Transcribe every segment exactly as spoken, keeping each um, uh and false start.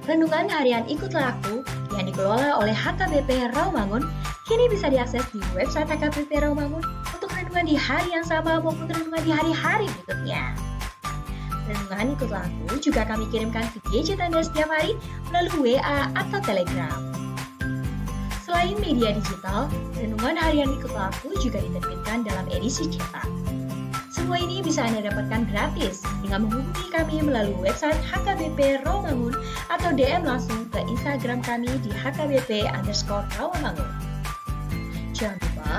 Renungan harian Ikutlah Aku yang dikelola oleh H K B P Rawamangun kini bisa diakses di website H K B P Rawamangun untuk renungan di hari yang sama maupun renungan di hari-hari berikutnya. Renungan Ikutlah Aku juga kami kirimkan ke gadget Anda setiap hari melalui W A atau Telegram. Selain media digital, renungan harian Ikutlah Aku juga diterbitkan dalam edisi cetak. Semua ini bisa Anda dapatkan gratis dengan menghubungi kami melalui website H K B P Rawamangun atau D M langsung ke Instagram kami di H K B P underscore Rawamangun. Jangan lupa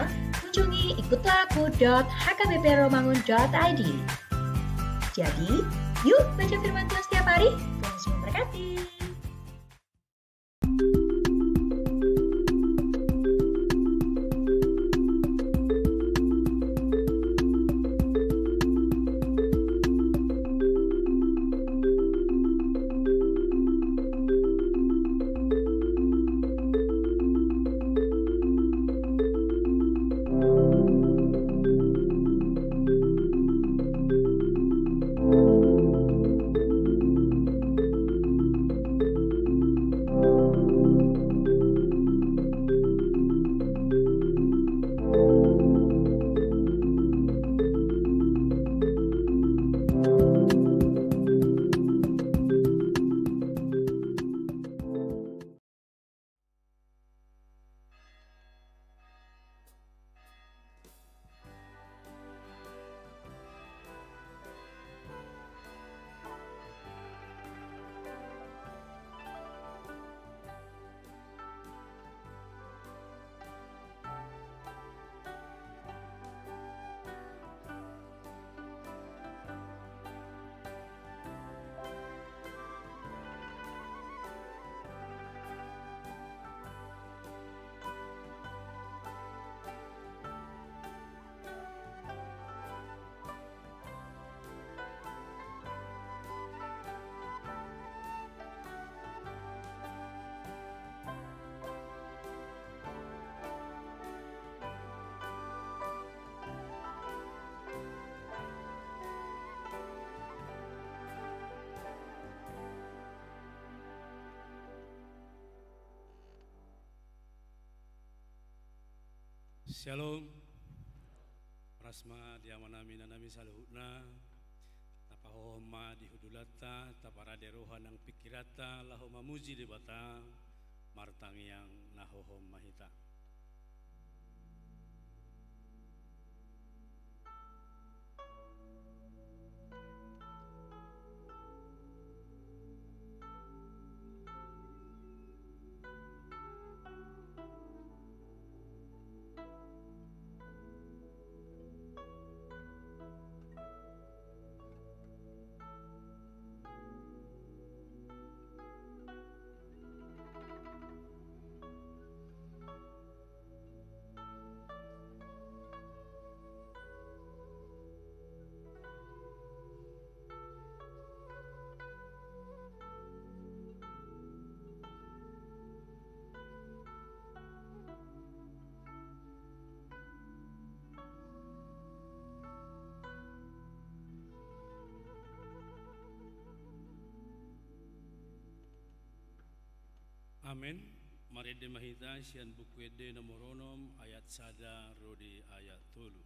kunjungi ikutlah aku dot H K B P rawamangun dot I D. Jadi, yuk baca firman Tuhan setiap hari. Tuhan Yesus memberkati. Syalom. Horas ma di amanami, inanami saluhutna. Tapahohom ma di hundulanta, taparade roha nang pingkiranta laho mamuji Debata. Martangiang na hohom ma hita. Amen. Marende ma hita sian Buku Ende nomor onom ayat sada ro di ayat tolu.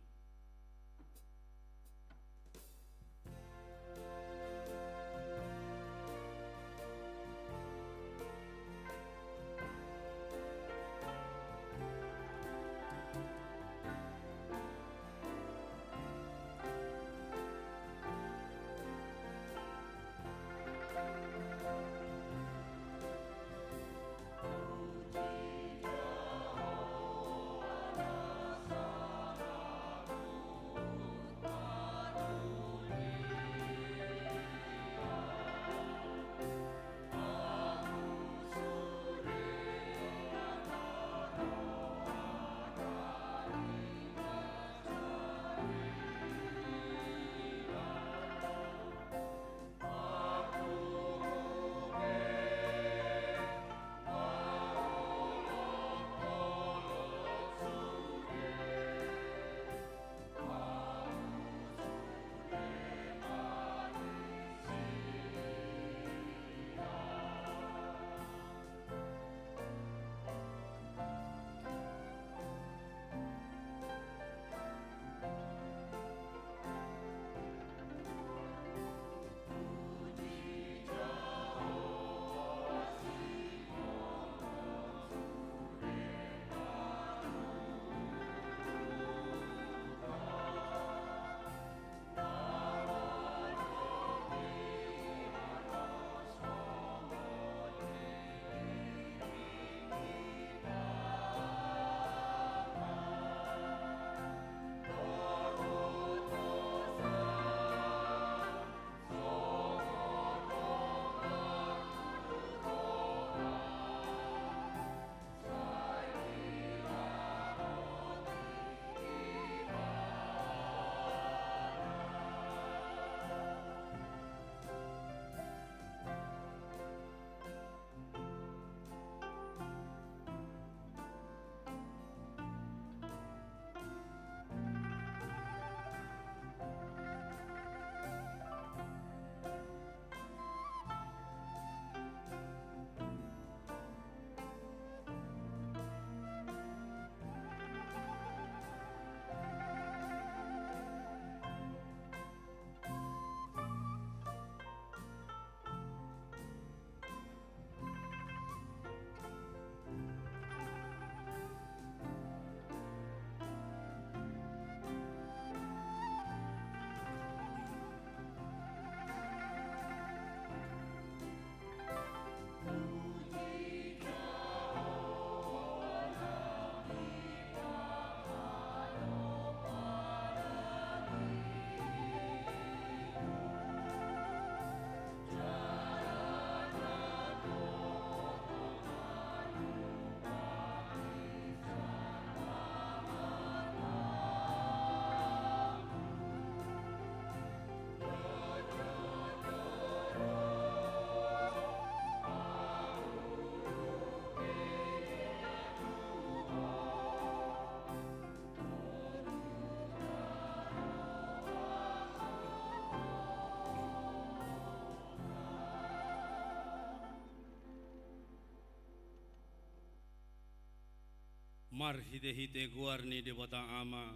Marhitehite goar ni Debata Ama,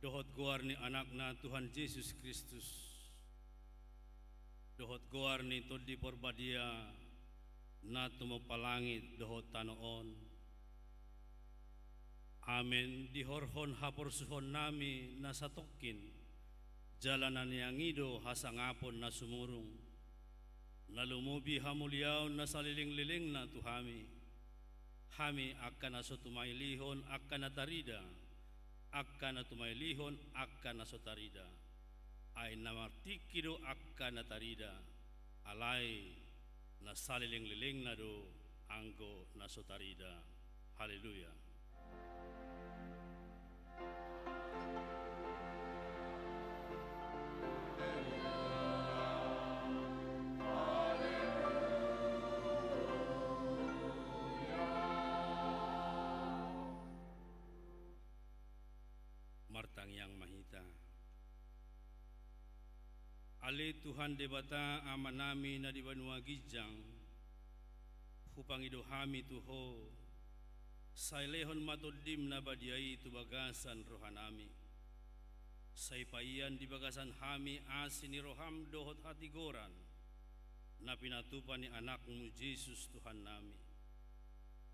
dohot goar ni Anakna Tuhan Jesus Kristus, dohot goar ni Tondi Porbadia, na tumompa langit dohot tano on. Amen. Dihorhon haporsuhonnami na satongkin, jala na niangido hasangapon na sumurung, na lumobi hamuliaon na salelenglelengna tu hami. Hami angka na so tumailihon angka na tarida, angka na tumailihon angka na so tarida. Ai na martingki do angka na tarida, alai na salelenglelengna do anggo na so tarida. Haleluya. Martangiang ma hita. Ale Tuhan Debata Amanami na di banua ginjang, hupangido hami tu Ho, sai lehon ma Tondim na badia i tu bagasan rohanami. Sai paian di bagasan hami asi ni roham dohot hatigoran, na pinatupa ni Anakmu Jesus Tuhannami.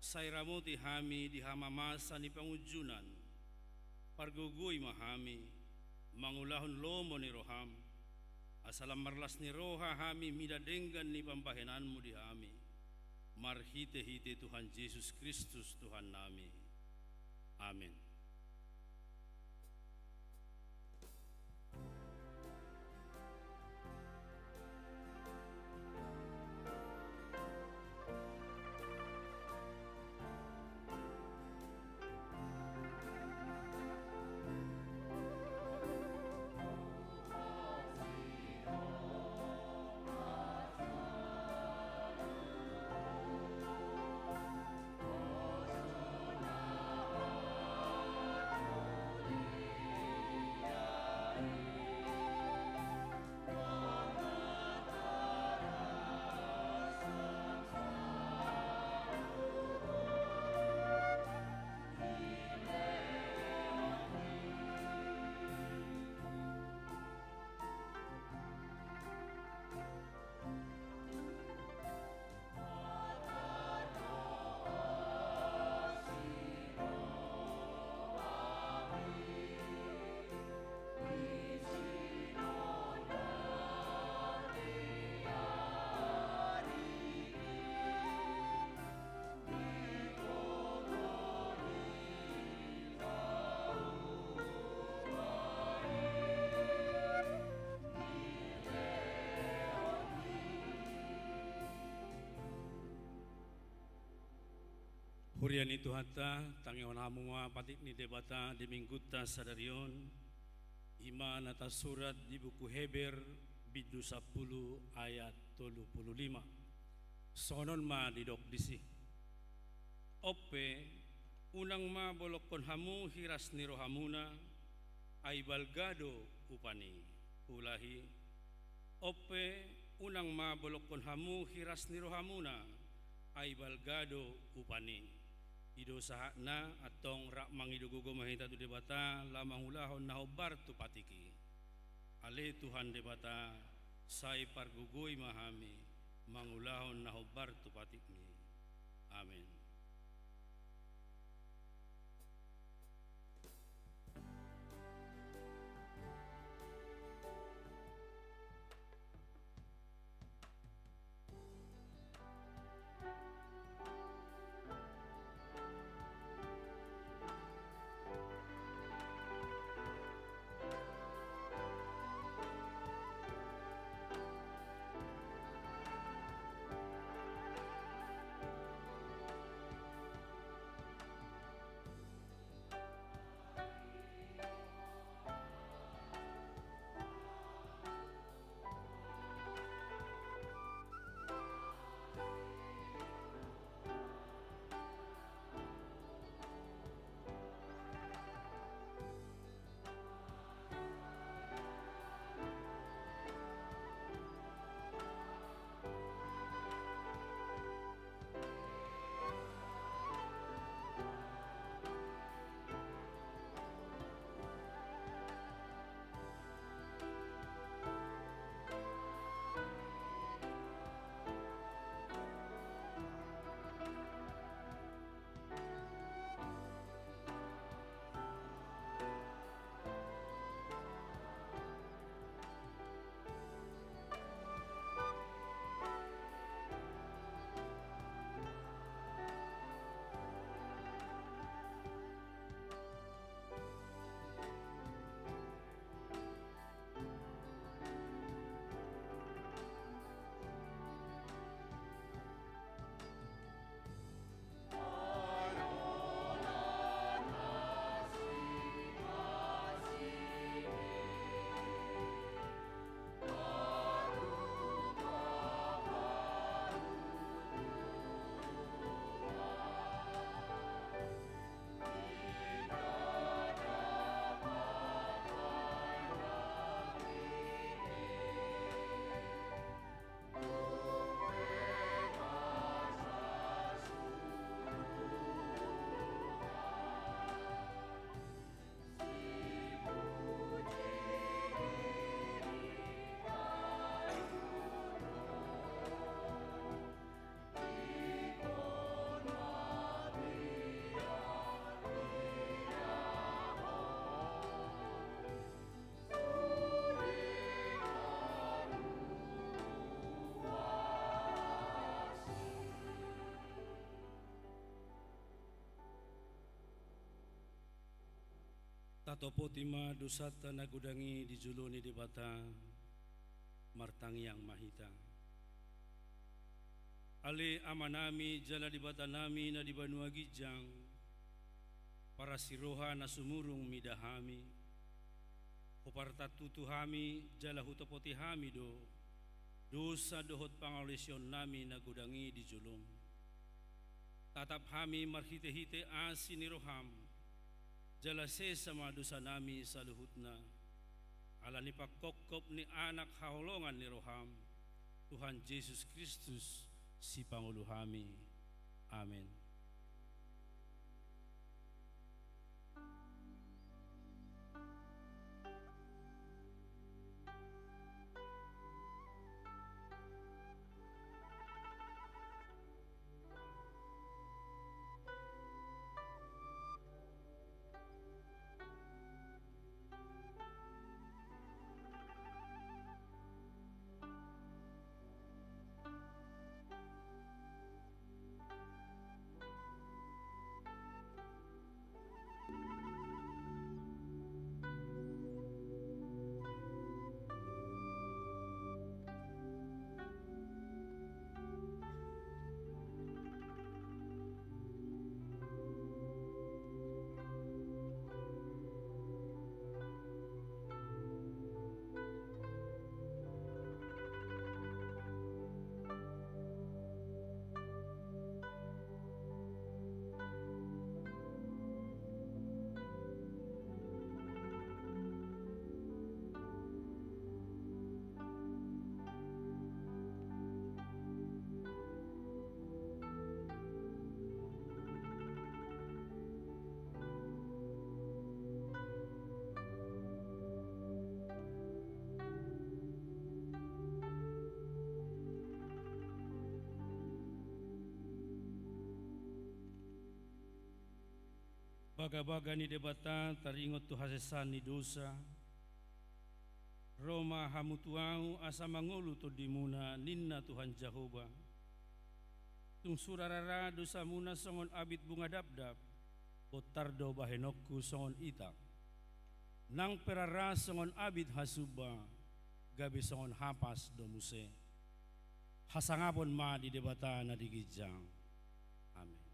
Sai ramoti hami di hamamasa ni pangunjunan, pargogoi ma hami, mangulahon lomo ni roham, asa lam marlas ni roha hami mida denggan ni pambahenanmu di hami, marhitehite Tuhan Jesus Kristus Tuhannami. Amen. Huria ni Tuhanta, tangihon hamu ma patik ni Debata di Minggunta sadari on, i ma na tarsurat di buku Heber, bindu sampulu ayat tolu pulu lima. Songon on ma didok disi. On pe, unang ma bolongkon hamu hiras ni rohamuna, ai balga do upa ni. Huulangi. On pe, unang ma bolongkon hamu hiras ni rohamuna, ai balga do upa ni. I do sahatna, antong rap mangido gogo ma hita tu Debata, laho mangulahon na hombar tu patik i. Ale Tuhan Debata, sai pargogoi ma hami, mangulahon na hombar tu patikmi. Amen. Tatopoti ma dosanta na godang i di jolo ni Debata. Martangiang ma hita. Ale Amanami jala Debatanami na di banua ginjang, parasiroha na sumurung mida hami. Hupartantu tu hami jala hutopoti hami do dosa dohot pangalaosionnami na godang i di jolom. Tatap hami marhitehite asi ni roham, jala sesa ma dosanami saluhutna, ala ni pangkophop ni Anak haholongan ni roham, Tuhan Jesus Kristus, Sipangolu hami. Amen. Bagabaga ni Debata taringot tu hasesaan ni dosa. Ro ma hamu tu Ahu asa mangolu tondimuna, ninna Tuhan Jahowa. Tung sura rara dosamuna songon abit bunga dapdap, bontar do bahenonku songon itak. Nang pe rara songon abit hasumba, gabe songon hapas do muse. Hasangapon ma di Debata na di ginjang. Amen.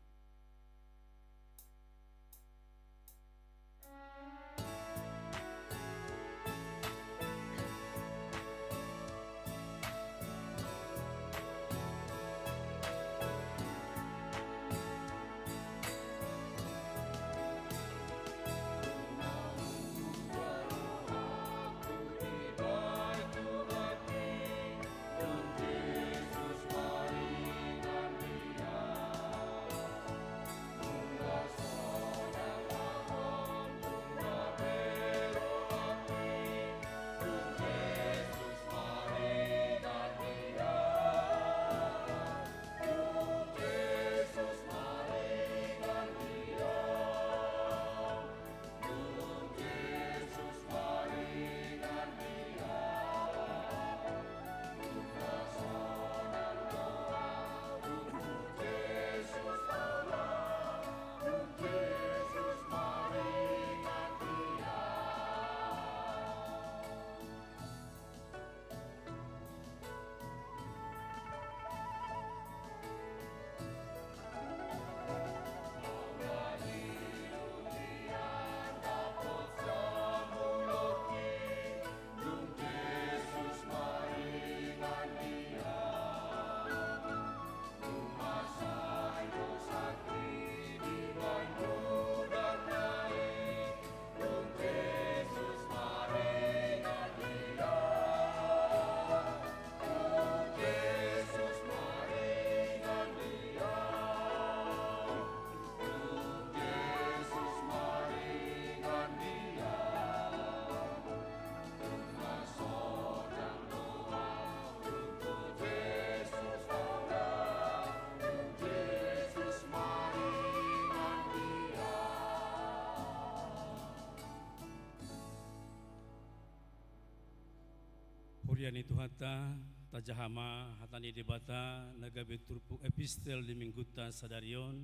Huria ni Tuhanta, tajaha ma hata ni Debata na gabe turpuk epistel di minggunta sadari on,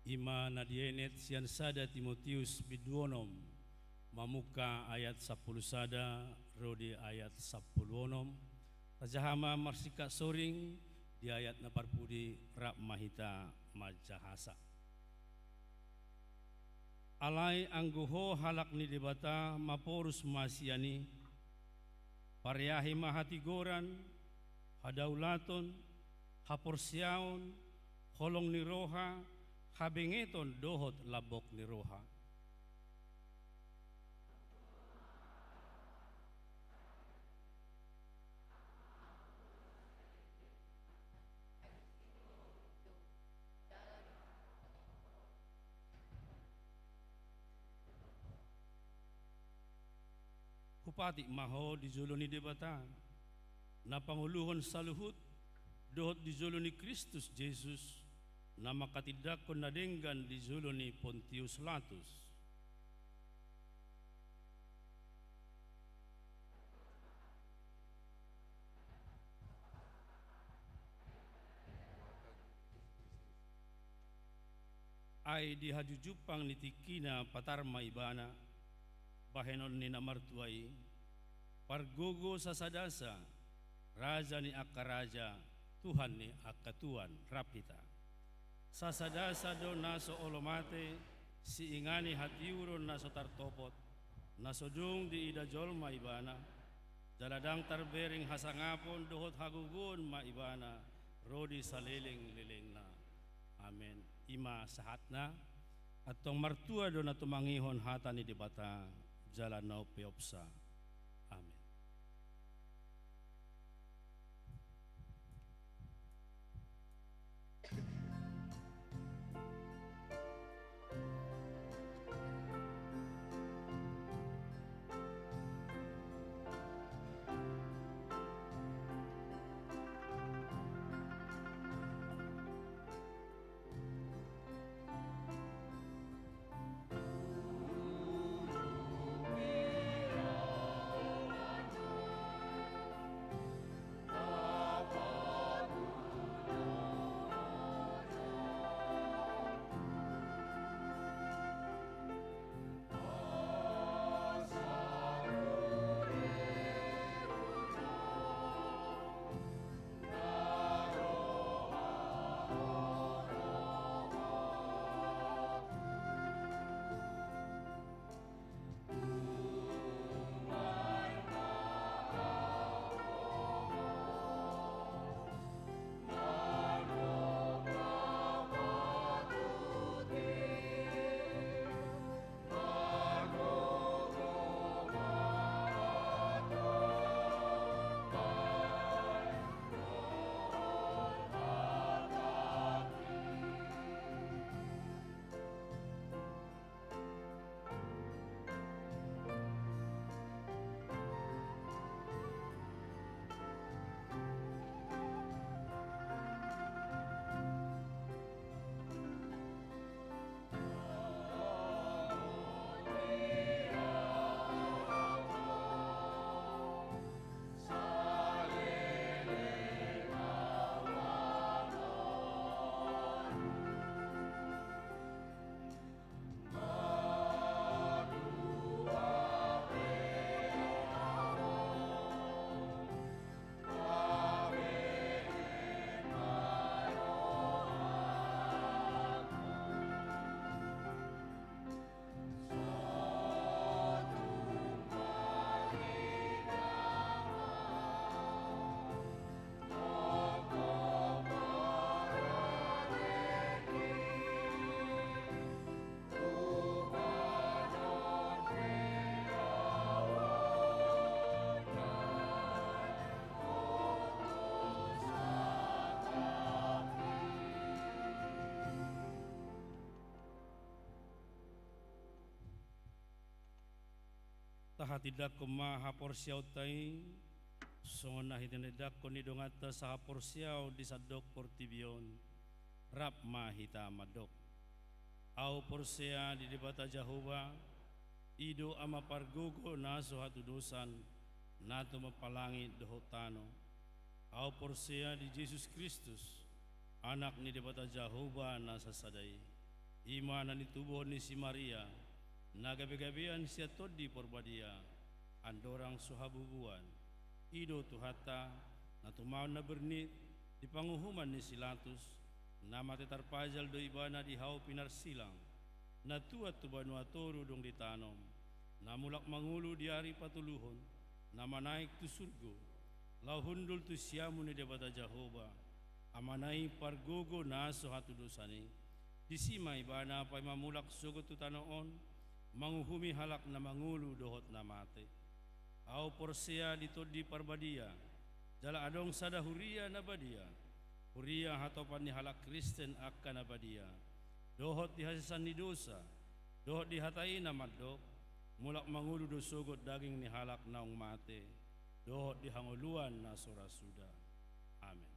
i ma na dienet sian sada Timotius bindu onom, Mamungka ayat sampulu sada ro di ayat sampulu onom. Tajaha ma marsingkat soring di ayat na parpudi, rap ma hita manjahasa. Alai anggo ho halak ni Debata, maporus ma sian i, pareahi ma hatigoran, hadaulaton, haporseaon, holong ni roha, habengeton dohot lambok ni roha. Hupatik ma ho di jolo ni Debata, na pangoluhon saluhut, dohot di jolo ni Kristus Jesus, na mangkatindangkon na denggan di jolo ni Pontius Latus. Ai di hajujumpang ni tingkina patar ma Ibana, bahenon ni na martua i, Pargogo sasadasa, Raja ni angka raja, Tuhan ni angka tuan, rap hita. Sasadasa do na so olo mate, siingani hatiuron na so tartopot, na so dung diida jolma Ibana, jala ndang tarbereng hasangapon dohot hagogoon ma Ibana, ro di salelenglelengna. Amen. I ma sahatna. Antong martua do na tumangihon hata ni Debata, jala na umpeopsa. Amen. Tahatindangkon ma haporseaonta i, songon na tinindangkon ni donganta sahaporseaon di sandok portibi on, rap ma hita mandok. Ahu porsea di Debata Jahowa, i do Ama pargogo na so hatudosan, na tumompa langit dohot tano. Ahu porsea di Jesus Kristus, Anak ni Debata Jahowa na sasada i, i ma na nitubuhon ni si Maria, na gabe-gabean sian Tondi Parbadia, andorang so habubuan. I do Tuhanta, na tumaon na bernit di panguhuman ni si Latus, na mate tarpajal do ibana di hau pinarsilang, na tuat tu banua toru dung ditanom, na mulak mangolu di ari patoluhon, na manaek tu surgo, laho hundul tu siamun ni Debata Jahowa, Amana i pargogo na so hatudosan i. Disi ma ibana paima mulak sogot tu tano on, manguhumi halak na mangolu dohot na mate. Ahu porsea di Tondi Parbadia, jala adong sada huria na badia, huria hatopan ni halak Kristen angka na badia, dohot di hasesaan ni dosa, dohot di hata i na mandok, mulak mangolu do sogot daging ni halak naung mate, dohot di hangoluan na so ra suda. Amen.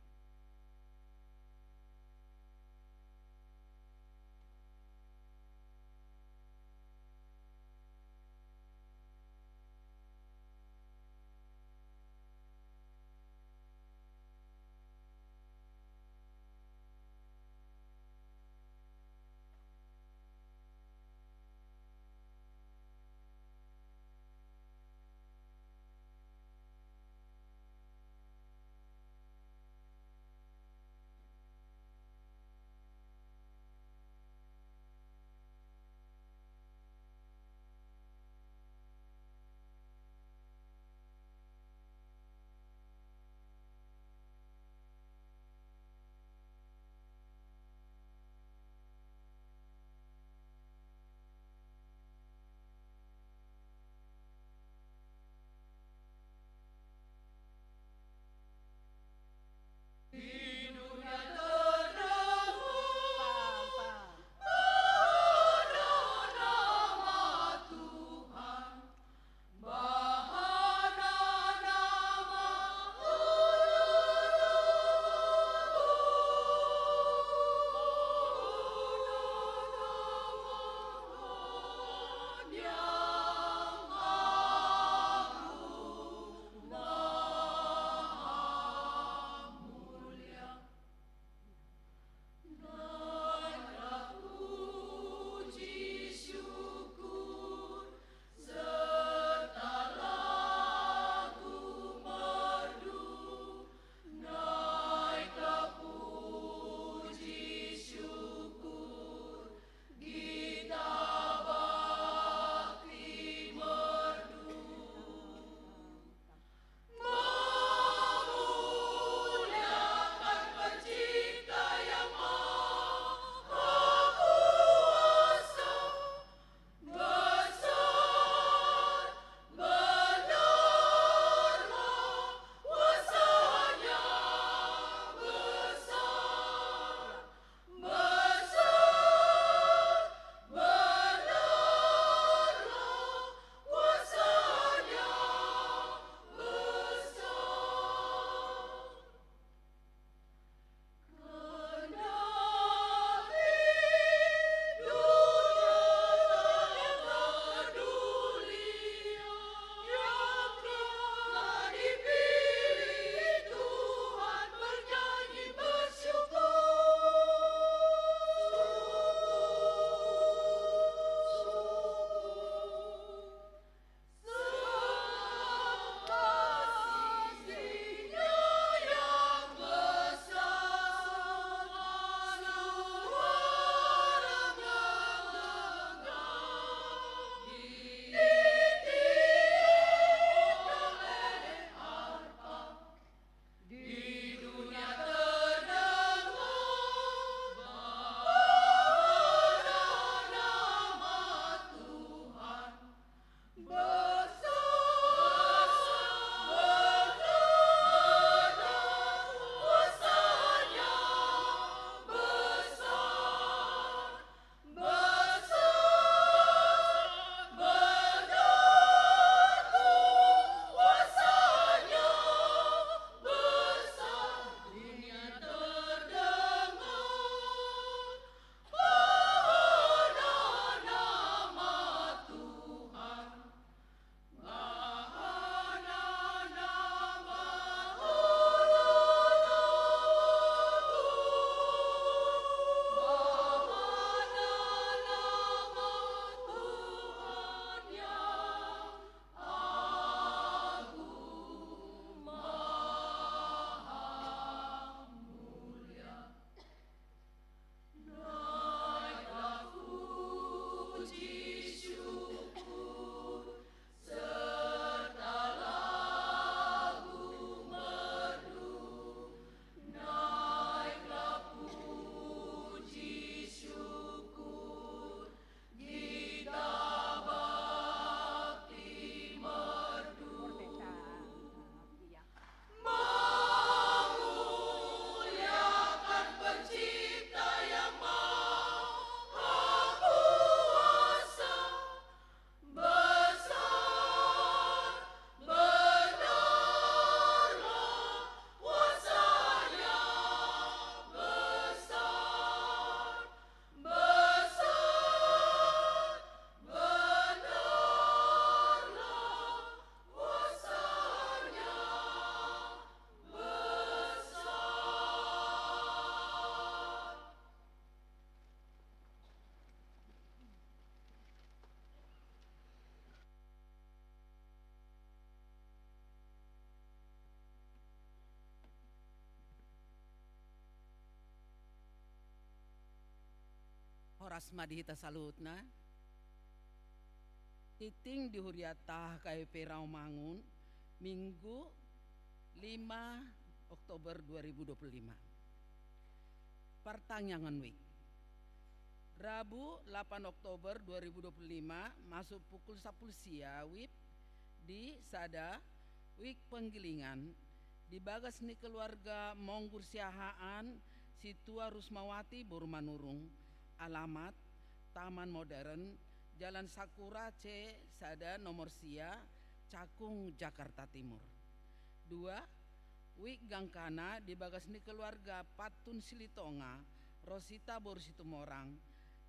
Horas ma di hita saluhutna. Tingting di hurianta H K B P Rawamangun, Minggu, lima Oktober dua ribu dua puluh lima. Partangiangan WIB. Rabu, lapan Oktober dua ribu dua puluh lima, masuk pukul sampulu sia WIB di sada, WIB Penggilingan, di bagas ni keluarga Monggur Siahaan, Situa Rusmawati boru Manurung, alamat Taman Modern, Jalan Sakura C sada nomor sia, Cakung, Jakarta Timur. Dua, WIB gangkana di bagas ni keluarga Pantun Silitonga, Rosita boru Situmorang,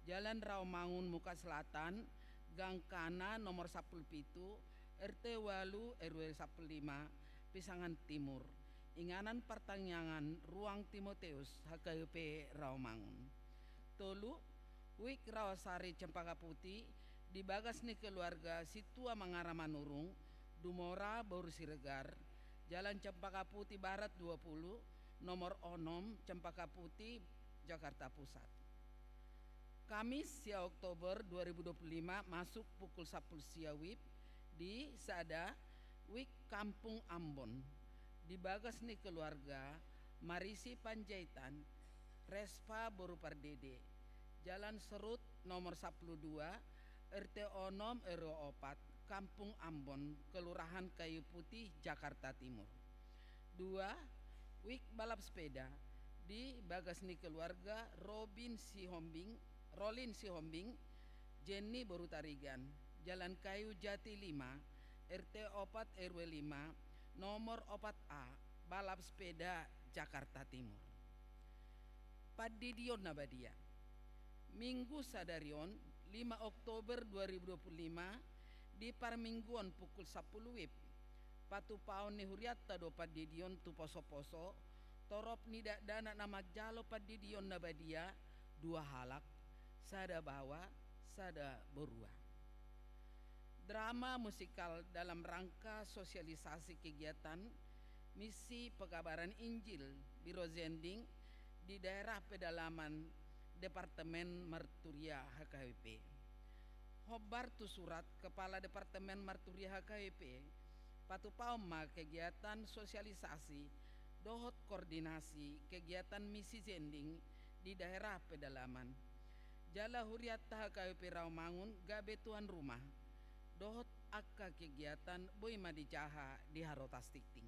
Jalan Rawamangun Muka Selatan, gangkana nomor sampulu pitu, R T ualu, R W sampulu lima, Pisangan Timur. Inganan partangiangan Ruang Timoteus, H K B P Rawamangun. Tolu, WIB Rawasari Cempaka Putih, di bagas ni keluarga Situa Mangara Manurung, Dumora boru Siregar, Jalan Cempaka Putih Barat dua puluh, nomor onom, Cempaka Putih, Jakarta Pusat. Kamis, sia Oktober dua ribu dua puluh lima, masuk pukul sampulu sia WIB di sada, WIB Kampung Ambon, di bagas ni keluarga Marisi Panjaitan, Respa boru Pardede, Jalan Serut nomor sampulu dua, R T onom, R W opat, Kampung Ambon, Kelurahan Kayu Putih, Jakarta Timur. Dua, WIB balap sepeda di bagas ni keluarga Robin Sihombing, Rolin Sihombing, Jenny boru Tarigan, Jalan Kayu Jati lima, R T opat, R W lima, nomor opat A, balap sepeda, Jakarta Timur. Pandidion na badia. Minggu sadari on, lima Oktober dua ribu dua puluh lima, di parmingguon pukul sampulu WIB, patupaon ni hurianta do pandidion tu poso-poso, torop ni dakdanak na manjalo pandidion na badia, dua halak, sada baoa, sada borua. Drama musikal dalam rangka sosialisasi kegiatan Misi Pekabaran Injil Biro Zending di daerah pedalaman Departemen Marturia H K B P. Hombar tu surat Kepala Departemen Marturia H K B P, patupaon ma kegiatan sosialisasi dohot koordinasi kegiatan Misi Zending di daerah pedalaman. Jala hurianta H K B P Rawamangun gabe tuan rumah dohot angka kegiatan boi ma dijaha di Harotas Tingting.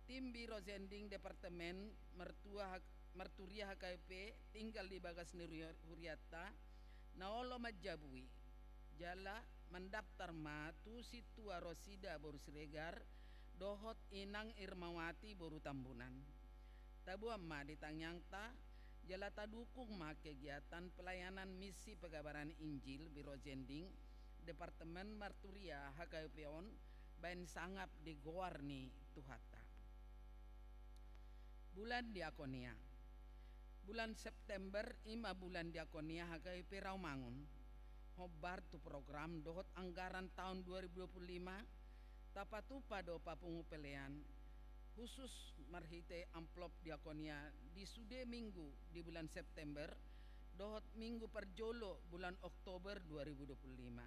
Tim Biro Zending Departemen Mertua H-, Marturia H K B P tinggal di bagas ni huri-, hurianta na olo manjabui, jala mandaptar ma tu Situa Rosida boru Siregar dohot Inang Irmawati boru Tambunan. Taboan ma di tangiangta, jala tadukung ma kegiatan pelayanan Misi Pekabaran Injil Biro Zending Departemen Marturia H K B P on baen sangap di goar ni Tuhanta. Bulan Diakonia. Bulan September i ma Bulan Diakonia H K B P Rawamangun. Hombar tu program dohot anggaran taon dua ribu dua puluh lima, tapatupa do papungu pelean khusus marhite amplop diakonia di sude minggu di bulan September dohot minggu parjolo bulan Oktober dua ribu dua puluh lima.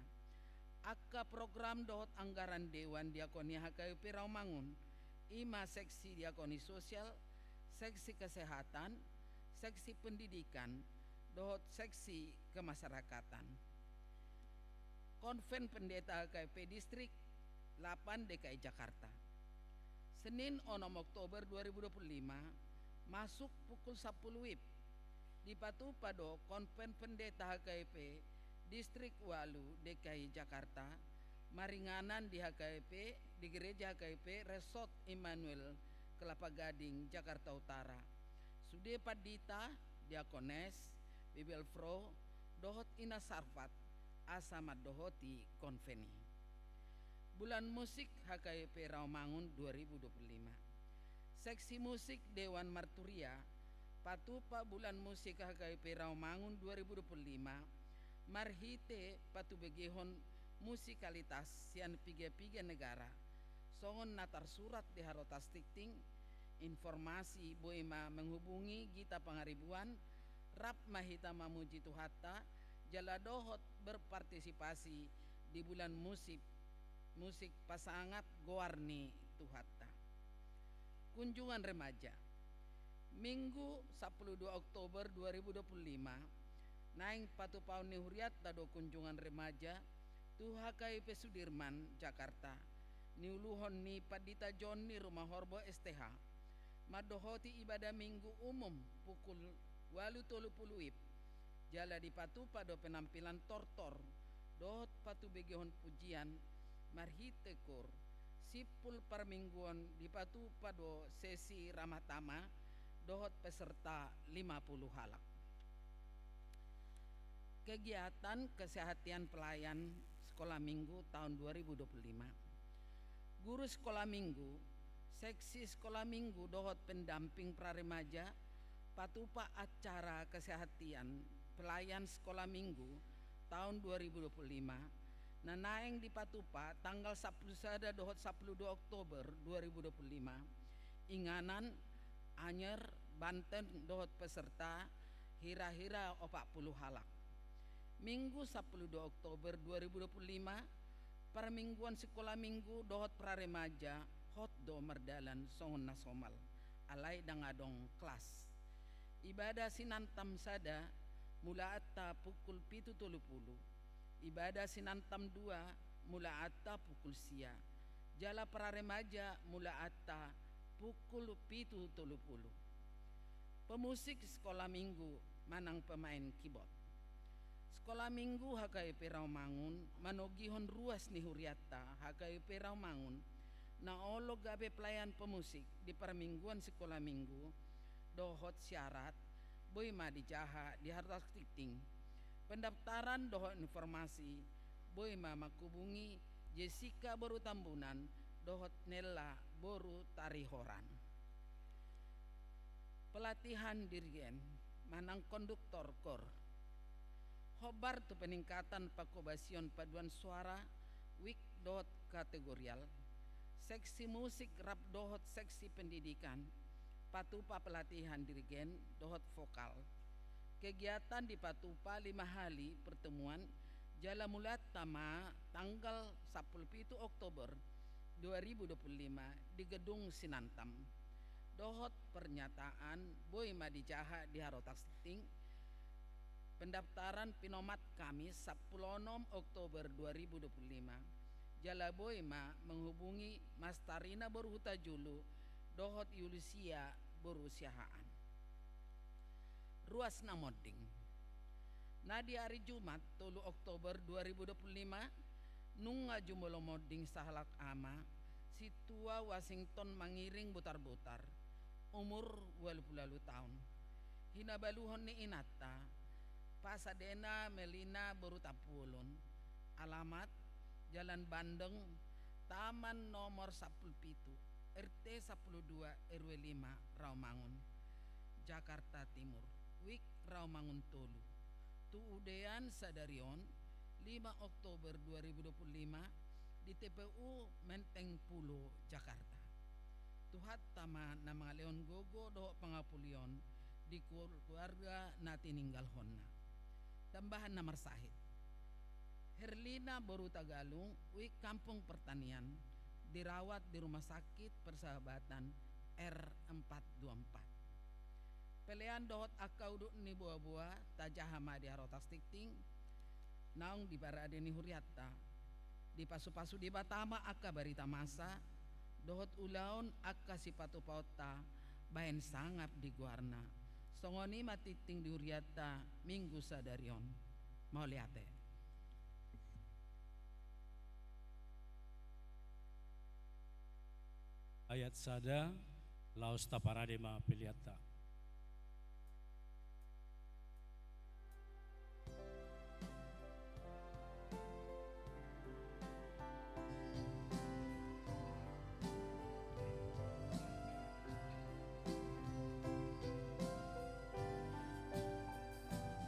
Angka program dohot anggaran Dewan Diakonia H K B P Rawamangun, i ma seksi diakoni sosial, seksi kesehatan, seksi pendidikan, dohot seksi kemasyarakatan. Konven Pendeta H K B P Distrik lapan D K I Jakarta. Senin onom Oktober dua ribu dua puluh lima, masuk pukul sampulu WIB, dipatupa do Konven Pendeta H K B P Distrik ualu D K I Jakarta, maringanan di H K B P, di Gereja H K B P Resort Immanuel Kelapa Gading, Jakarta Utara. Sude pandita, diakones, bibelvrouw, dohot ina sarfat, asa mandohoti konven i. Bulan Musik H K B P Rawamangun dua ribu dua puluh lima. Seksi musik Dewan Marturia patupa Bulan Musik H K B P Rawamangun dua ribu dua puluh lima marhite patubegehon musikalitas sian piga-piga negara, songon na tarsurat di Harotas Tingting. Informasi boi ma menghubungi Gita Pangaribuan, Rap ma hita mamuji Tuhanta, jala dohot berpartisipasi di bulan musik, musik pasangat goar ni Tuhanta. Kunjungan remaja. Minggu sampulu dua Oktober dua ribu dua puluh lima, naeng patupaon ni hurianta do kunjungan remaja tu H K I P Sudirman, Jakarta, niuluhon ni Pandita John ni Rumahorbo S T H, mandohoti ibadah Minggu umum pukul ualu tolu pulu WIB, jala dipatupa do penampilan tortor dohot patubegehon pujian marhite koor. Simpul parmingguon dipatupa do sesi ramah tamah dohot peserta lima pulu halak. Kegiatan kesehatan pelayan sekolah minggu tahun dua ribu dua puluh lima. Guru sekolah minggu, seksi sekolah minggu dohot pendamping pra remaja patupa acara kesehatan pelayan sekolah minggu tahun dua ribu dua puluh lima, na naeng dipatupa tanggal sampulu sada dohot sampulu dua Oktober dua ribu dua puluh lima, inganan, anyer, Banten dohot peserta hira-hira opat pulu halak. Minggu sampulu dua Oktober dua ribu dua puluh lima, parmingguan sikola minggu dohot pra remaja hot do mardalan songon na somal, alai ndang adong kelas. Ibadah sinantam sada mulaanta pukul pitu tolu pulu, ibadah sinantam dua mulaanta pukul sia, jala pra remaja mulaanta pukul pitu tolu pulu. Pemusik sikola minggu manang pemain keyboard. Sikola minggu H K I P Rawamangun manogihon ruas ni hurianta H K I P Rawamangun na olo gabe pelayan pemusik di parmingguan sikola minggu dohot syarat, boi ma dijaha di Harotaktingting. Pendaftaran dohot informasi boi ma manghubungi Jessica boru Tambunan dohot Nella boru Tarihoran. Pelatihan dirigen manang konduktor koor. Hombar tu peningkatan panghobasion paduan suara, weak dohot kategorial, seksi musik rap dohot seksi pendidikan patupa pelatihan dirigen dohot vokal. Kegiatan dipatupa lima hali pertemuan, jala mulaanta ma tanggal sampulu pitu Oktober dua ribu dua puluh lima di gedung sinantam. Dohot pernyataan boi ma dijaha di Harotaktingting. Pendaftaran pinomat Kamis sampulu onom Oktober dua ribu dua puluh lima. Jala boi ma menghubungi Mas Tarina boru Hutajulu dohot Yulisia boru Siahaan. Ruas na monding. Na di ari Jumat tolu Oktober dua ribu dua puluh lima, nunga jumolo monding sahalak ama, Sintua Washington Mangiring Butarbutar, umur ualu pulu ualu taon. Hinabaluhon ni inanta, Pasadena Melina boru Tampubolon. Alamat, Jalan Bandeng, Taman nomor sampulu pitu, R T sampulu dua, R W lima, Rawamangun, Jakarta Timur. Weak Rawamangun tolu. Tu udean sadari on, lima Oktober dua ribu dua puluh lima, di T P U Menteng Pulo, Jakarta. Tuhanta ma na mangalehon gogo dohot pangapulion di keluarga na tininggalhonna. Tambahan na marsahit. Herlina boru Tagalung, weak Kampung Pertanian, dirawat di Rumah Sakit Persahabatan R empat dua empat. Pelean dohot angka udut ni boaboa tajaha ma di Harotaktingting, naung di parade ni hurianta. Dipasupasu Debata ma angka barita masa dohot ulaon angka sipatupaonta bahen sangap di goarna. Songon i ma tingting di hurianta minggu sadari on. Mauliate. Ayat sada, laos taparade ma peleanta.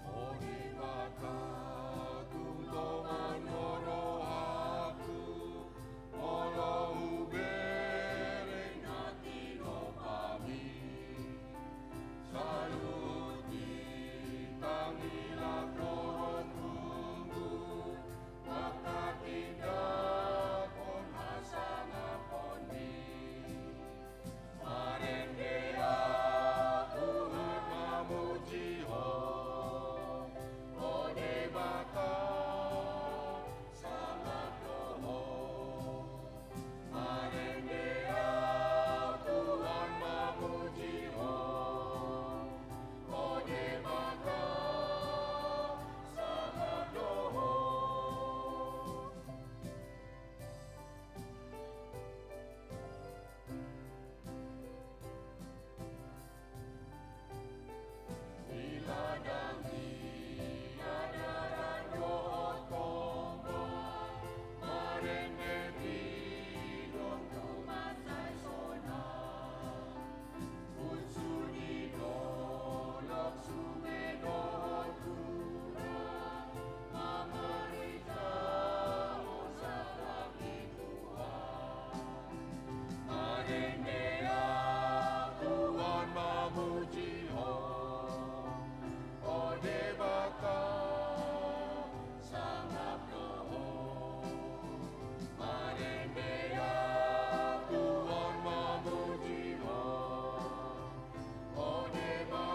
O Debata, tulungon ma rohangku, molo hubereng na tinopami. Hilak dohot hunggul, mangkatindangkon hasangapon i. Marende ahu Tuhan, mamuji Ho, O Debata, sangap do Ho. Marende ahu Tuhan, mamuji Ho, O Debata, sangap do Ho. Di ladang ni adaran dohot tonggo, marende pidong tu mansai sonang. Unsur ni dolok, sume dohot hula, mamaritahon sangap ni Tuhan. Marende ahu Tuhan, mamuji Ho, O Debata, sangap do Ho. Marende ahu Tuhan, mamuji Ho, O Debata,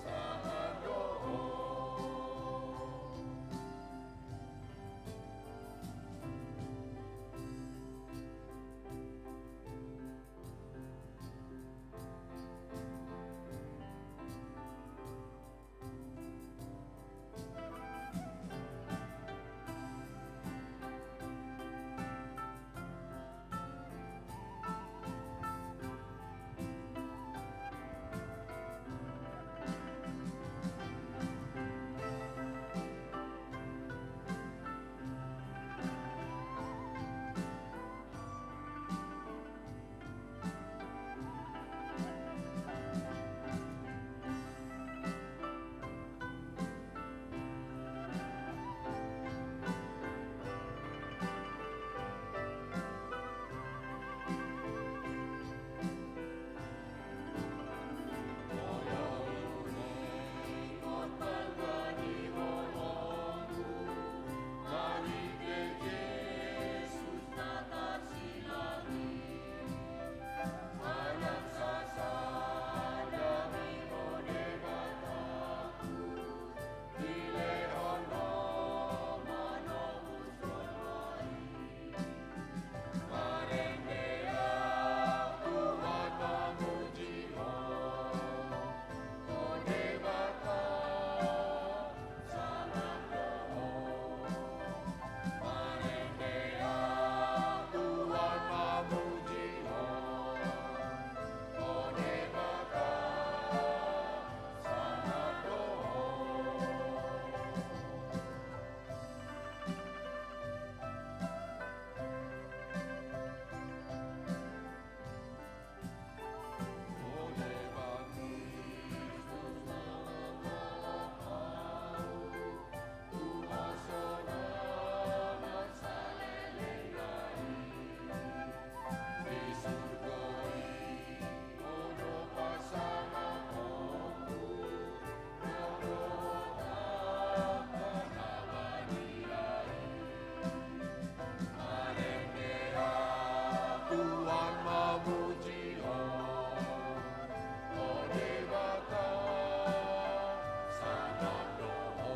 sangap do Ho. Tuhan, mamuji Ho, O Debata, sangap do Ho.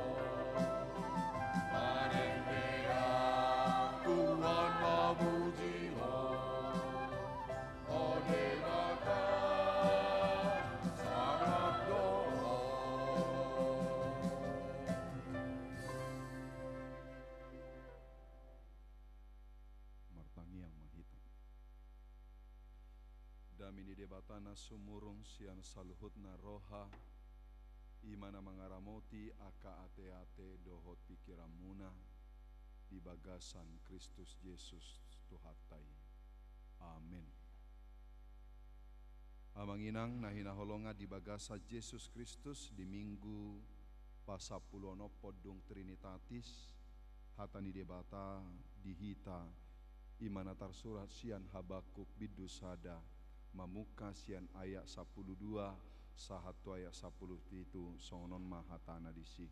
Marende ahu Tuhan, mamuji Ho, O Debata, sangap do Ho. Martangiang ma hita. Dame ni Debata na sumurung sian saluhutna roha, i ma na mangaramoti angka ateate dohot pingkiranmuna di bagasan Kristus Jesus Tuhanta i. Amen. Amang inang na hinaholongan di bagasan Jesus Kristus, di Minggu pasampuluonomhon dung Trinitatis, hata ni Debata di hita, i ma na tarsurat sian Habakuk bindu sada, mamungka sian ayat sampulu dua Sahat tu ayat sapuluh pitu, songon on ma hatana disi.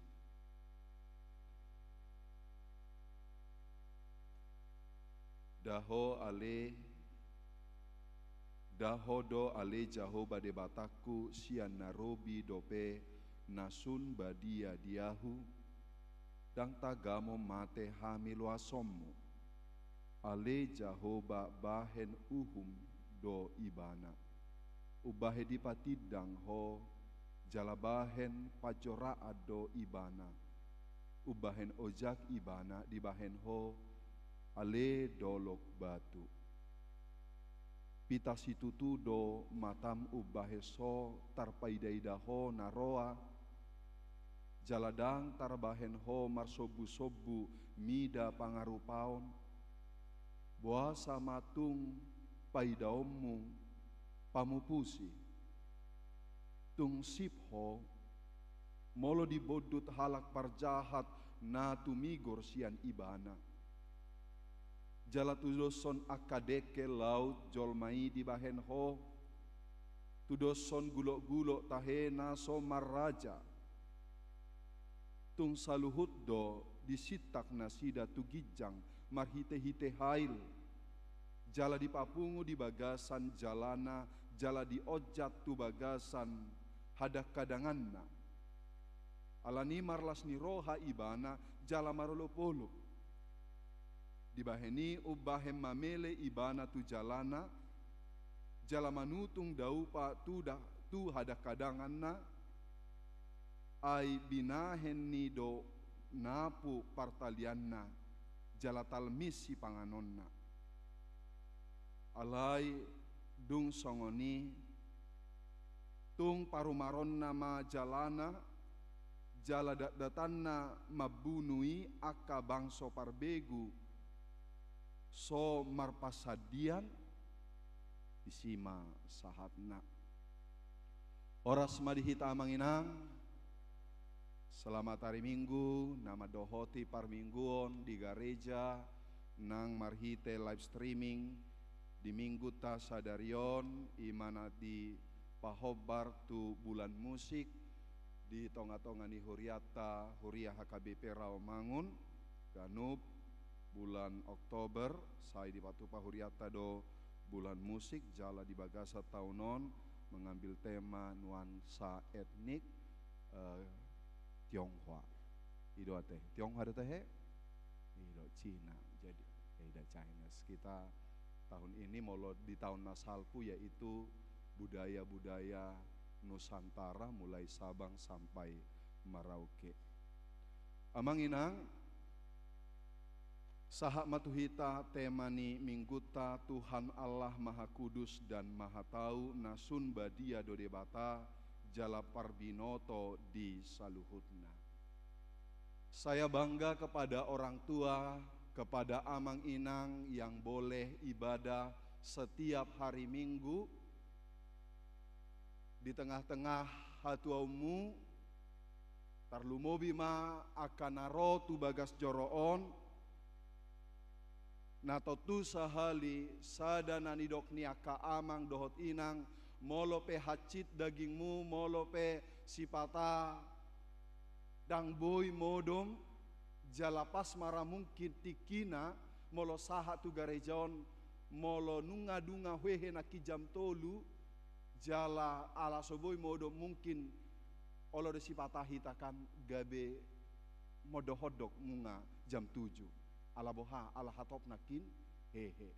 Daho ale, daho do ale Jahowa Debatangku sian na robi dope na sun badia di ahu, ndang tagamon mate hamiloasonmu. Ale Jahowa bahen uhum do ibana. Umbahen dipatindang ho, jala bahen panjoraan do ibana. Umbahen ojak ibana dibahen ho, ale dolok batu. Pita situtu do matam umbahen so tarpaidaida ho na roa, jala ndang tarbahen ho marsombusombu mida pangarupaon. Boasa ma tung paidaonmu pamupusi? Tung sip ho, molo dibondut halak parjahat na tumigor sian ibana. Jala tudoshon angka dengke laut jolma i dibahen ho, tudoshon gulokgulok tahe na so marraja. Tung saluhut do disintak nasida tu ginjang marhitehite hail, jala dipapungu di bagasan jalana, jala dionjat tu bagasan hadangkadanganna. Alani marlas ni roha ibana jala marolopolop. Dibahen i umbahen mamele ibana tu jalana, jala manutung daupa tu da-, tu hadangkadanganna, ai binahen ni do napu partalianna, jala talmis sipanganonna. Alai dung songon i, tung parumaronna ma jalana, jala datdatanna mambunu i angka bangso parbegu so marpasandian, disi ma sahatna. Horas ma di hita amang inang. Selamat hari Minggu, na mandohoti parmingguon di gareja nang marhite live streaming di minggunta sadari on, i ma na dipahombar tu bulan musik di tongatonga ni hurianta, huria H K B P Rawamangun, ganup bulan Oktober, sai dipatupa hurianta do bulan musik, jala di bagasan taon on mengambil tema nuansa etnik, eh, Tionghoa. I do ate, Tionghoa do ate he? I do Cina. Jadi, beda Chinese. Kita tahun ini molo di taon na salpu yaitu budaya-budaya Nusantara mulai Sabang sampai Merauke. Amang inang, sahat ma tu hita tema ni minggunta, Tuhan Allah Maha Kudus dan Maha Tahu, na sun badia do Debata, jala parbinoto di saluhutna. Saya bangga kepada orang tua, kepada amang inang yang boleh ibadah setiap hari Minggu di tengah-tengah hatuaonmu, tarlumobi ma angka na ro tu bagas joro on, na tontu sahali sada na nidok ni angka amang dohot inang, molo pe hansit dagingmu, molo pe sipata ndang boi modom, jala pas ma ra mungkin tingkina, molo sahat tu gareja on, molo nunga dunga hehe nangkin jam tolu, jala ala so boi modom mungkin olo do sipata hita kan gabe mondok-ondok nunga jam tujuh. Ala boha, ala hatop nangkin hehe.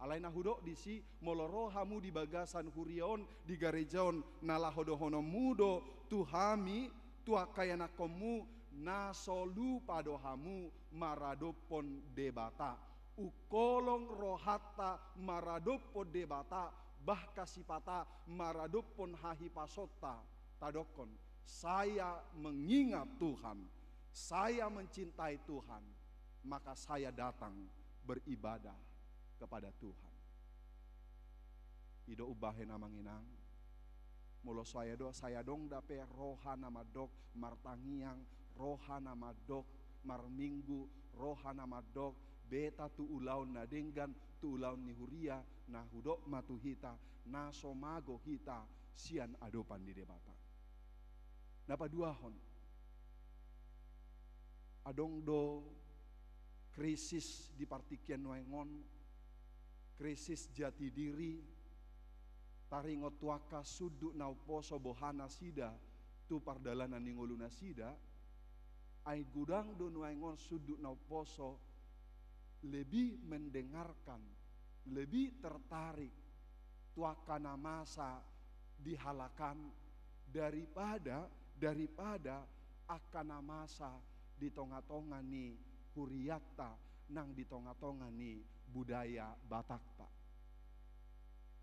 Alai na hudok disi, molo ro hamu di bagasan huria on, di gareja on, na laho dohononmu do tu hami, tu angka ianakkonmu, na so lupa do hamu maradophon Debata. Ungkolong rohanta maradophon Debata, bahka sipata maradophon hahipasonta, tadokhon, "Saya mengingat Tuhan, saya mencintai Tuhan, maka saya datang beribadah kepada Tuhan." I do umbahen amang inang, molo sai adong, sai adong dope roha na mandok martangiang, roha na mandok marminggu, roha na mandok beta tu ulaon na denggan, tu ulaon ni huria, na hudok ma tu hita, na so mago hita sian adopan ni Debata. Na paduahon, adong do krisis di partingkian nuaeng on, krisis jati diri, taringot tu angka sundut na umposo boha nasida tu pardalanan ni ngolunasida, ai godang do nuaeng on sundut na umposo lebih mendengarkan, lebih tertarik tu angka na masa di halak an daripada, daripada angka na masa di tonga-tonga ni hurianta nang di tonga-tonga ni budaya Batakta.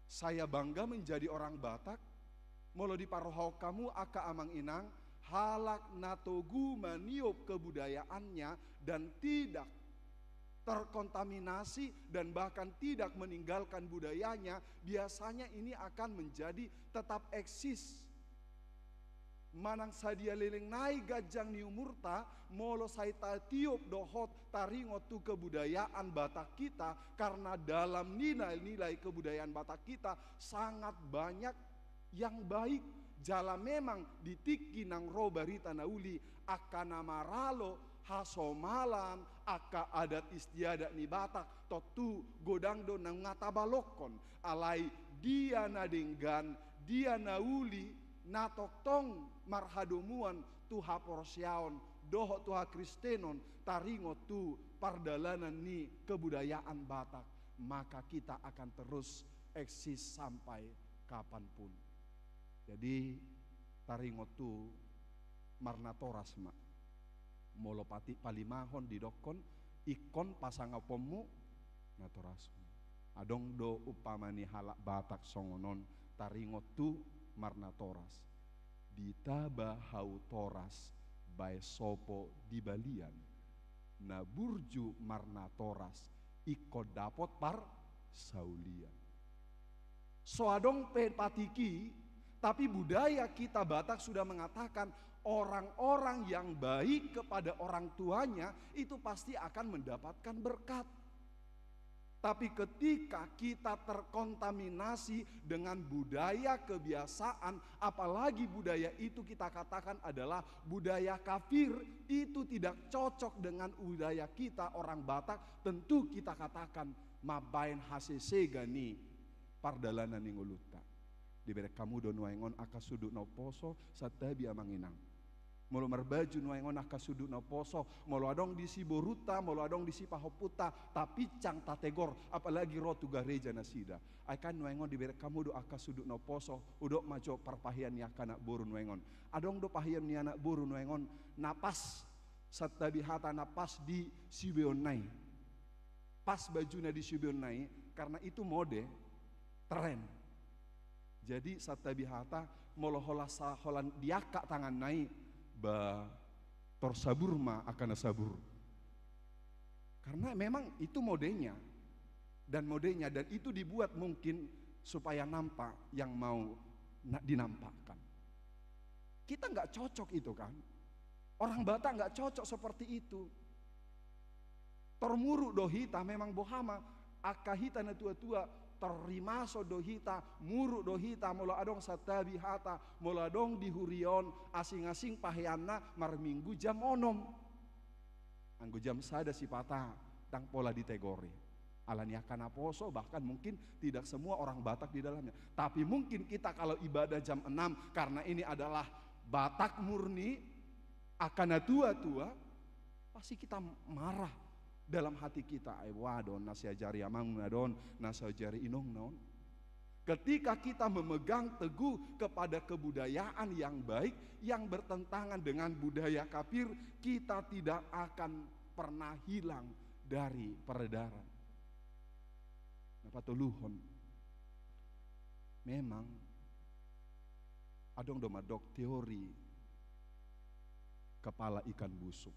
Saya bangga menjadi orang Batak, molo diparrohahon hamu angka amang inang, halak na togu maniop kebudayaannya dan tidak terkontaminasi dan bahkan tidak meninggalkan budayanya, biasanya ini akan menjadi tetap eksis. Manang sadia leleng nai ganjang ni umurta, molo sai tatiop dohot taringot tu kebudayaan Batak kita, karena dalam nilai-nilai kebudayaan Batak kita sangat banyak yang baik. Jala memang di tingki nang ro barita na uli, angka na maralo hasomalan, angka adat istiadat ni Batak, tontu godang do nunga tabalokkon. Alai dia na denggan, dia na uli, na tongtong marhadomuan tu haporseaon dohot tu hakristenon, taringot tu pardalanan ni kebudayaan Batak, maka kita akan terus eksis sampai kapanpun. Jadi, taringot tu marnatoras ma. Molo pati palimahon didokkon, ingkon pasangaponmu natorasmu. Adong do umpama ni halak Batak songon on, taringot tu marnatoras. Ditaba hau toras baen sopo di balian. Na burju marnatoras ingkon dapot parsaulian. So adong pe patik i, tapi budaya kita Batak sudah mengatakan orang-orang yang baik kepada orang tuanya itu pasti akan mendapatkan berkat. Tapi ketika kita terkontaminasi dengan budaya kebiasaan, apalagi budaya itu kita katakan adalah budaya kafir, itu tidak cocok dengan budaya kita orang Batak, tentu kita katakan mambaen hasesega ni pardalanan ni ngolunta. Dibereng hamu do nuaeng on angka sundut na umposo, santabi amang inang. Molo marbaju nuaeng on angka sundut na umposo, molo adong di siborunta, molo adong di sipahompunta, tapinsang tategor, apalagi ro tu gareja nasida. Ai kan nuaeng on dibereng hamu do angka sundut na umposo, hudok ma jo parpahean ni angka anak boru nuaeng on. Adong do pahean ni anak boru nuaeng on, na pas, santabi hata, na pas di subeonna i. Pas bajuna di subeonna i, karena itu mode, tren. Jadi santabi hata, molo holan sa-, holan diangkat tanganna i, ba, tor sabur ma angka na sabur. Karena memang itu modenya. Dan modenya, dan itu dibuat mungkin supaya nampak yang mau na-, dinampakkan. Kita nggak cocok itu, kan? Orang Batak nggak cocok seperti itu. Tor muruk do hita, memang boha ma, angka hita na tua-tua, tor rimaso do hita, muruk do hita, molo adong santabi hata, molo adong di huria on, asing-asing paheanna marminggu jam onom. Anggo jam sada sipata, ndang pola ditegori. Alani angka naposo, bahkan mungkin tidak semua orang Batak di dalamnya. Tapi mungkin kita kalau ibadah jam enam, karena ini adalah Batak murni, angka na tua-tua, pasti kita marah dalam hati kita. Ai boha do on na siajari amangna do on, na siajari inongna on. Ketika kita memegang teguh kepada kebudayaan yang baik, yang bertentangan dengan budaya kafir, kita tidak akan pernah hilang dari peredaran. Na patoluhon, memang adong do mandok teori kepala ikan busuk.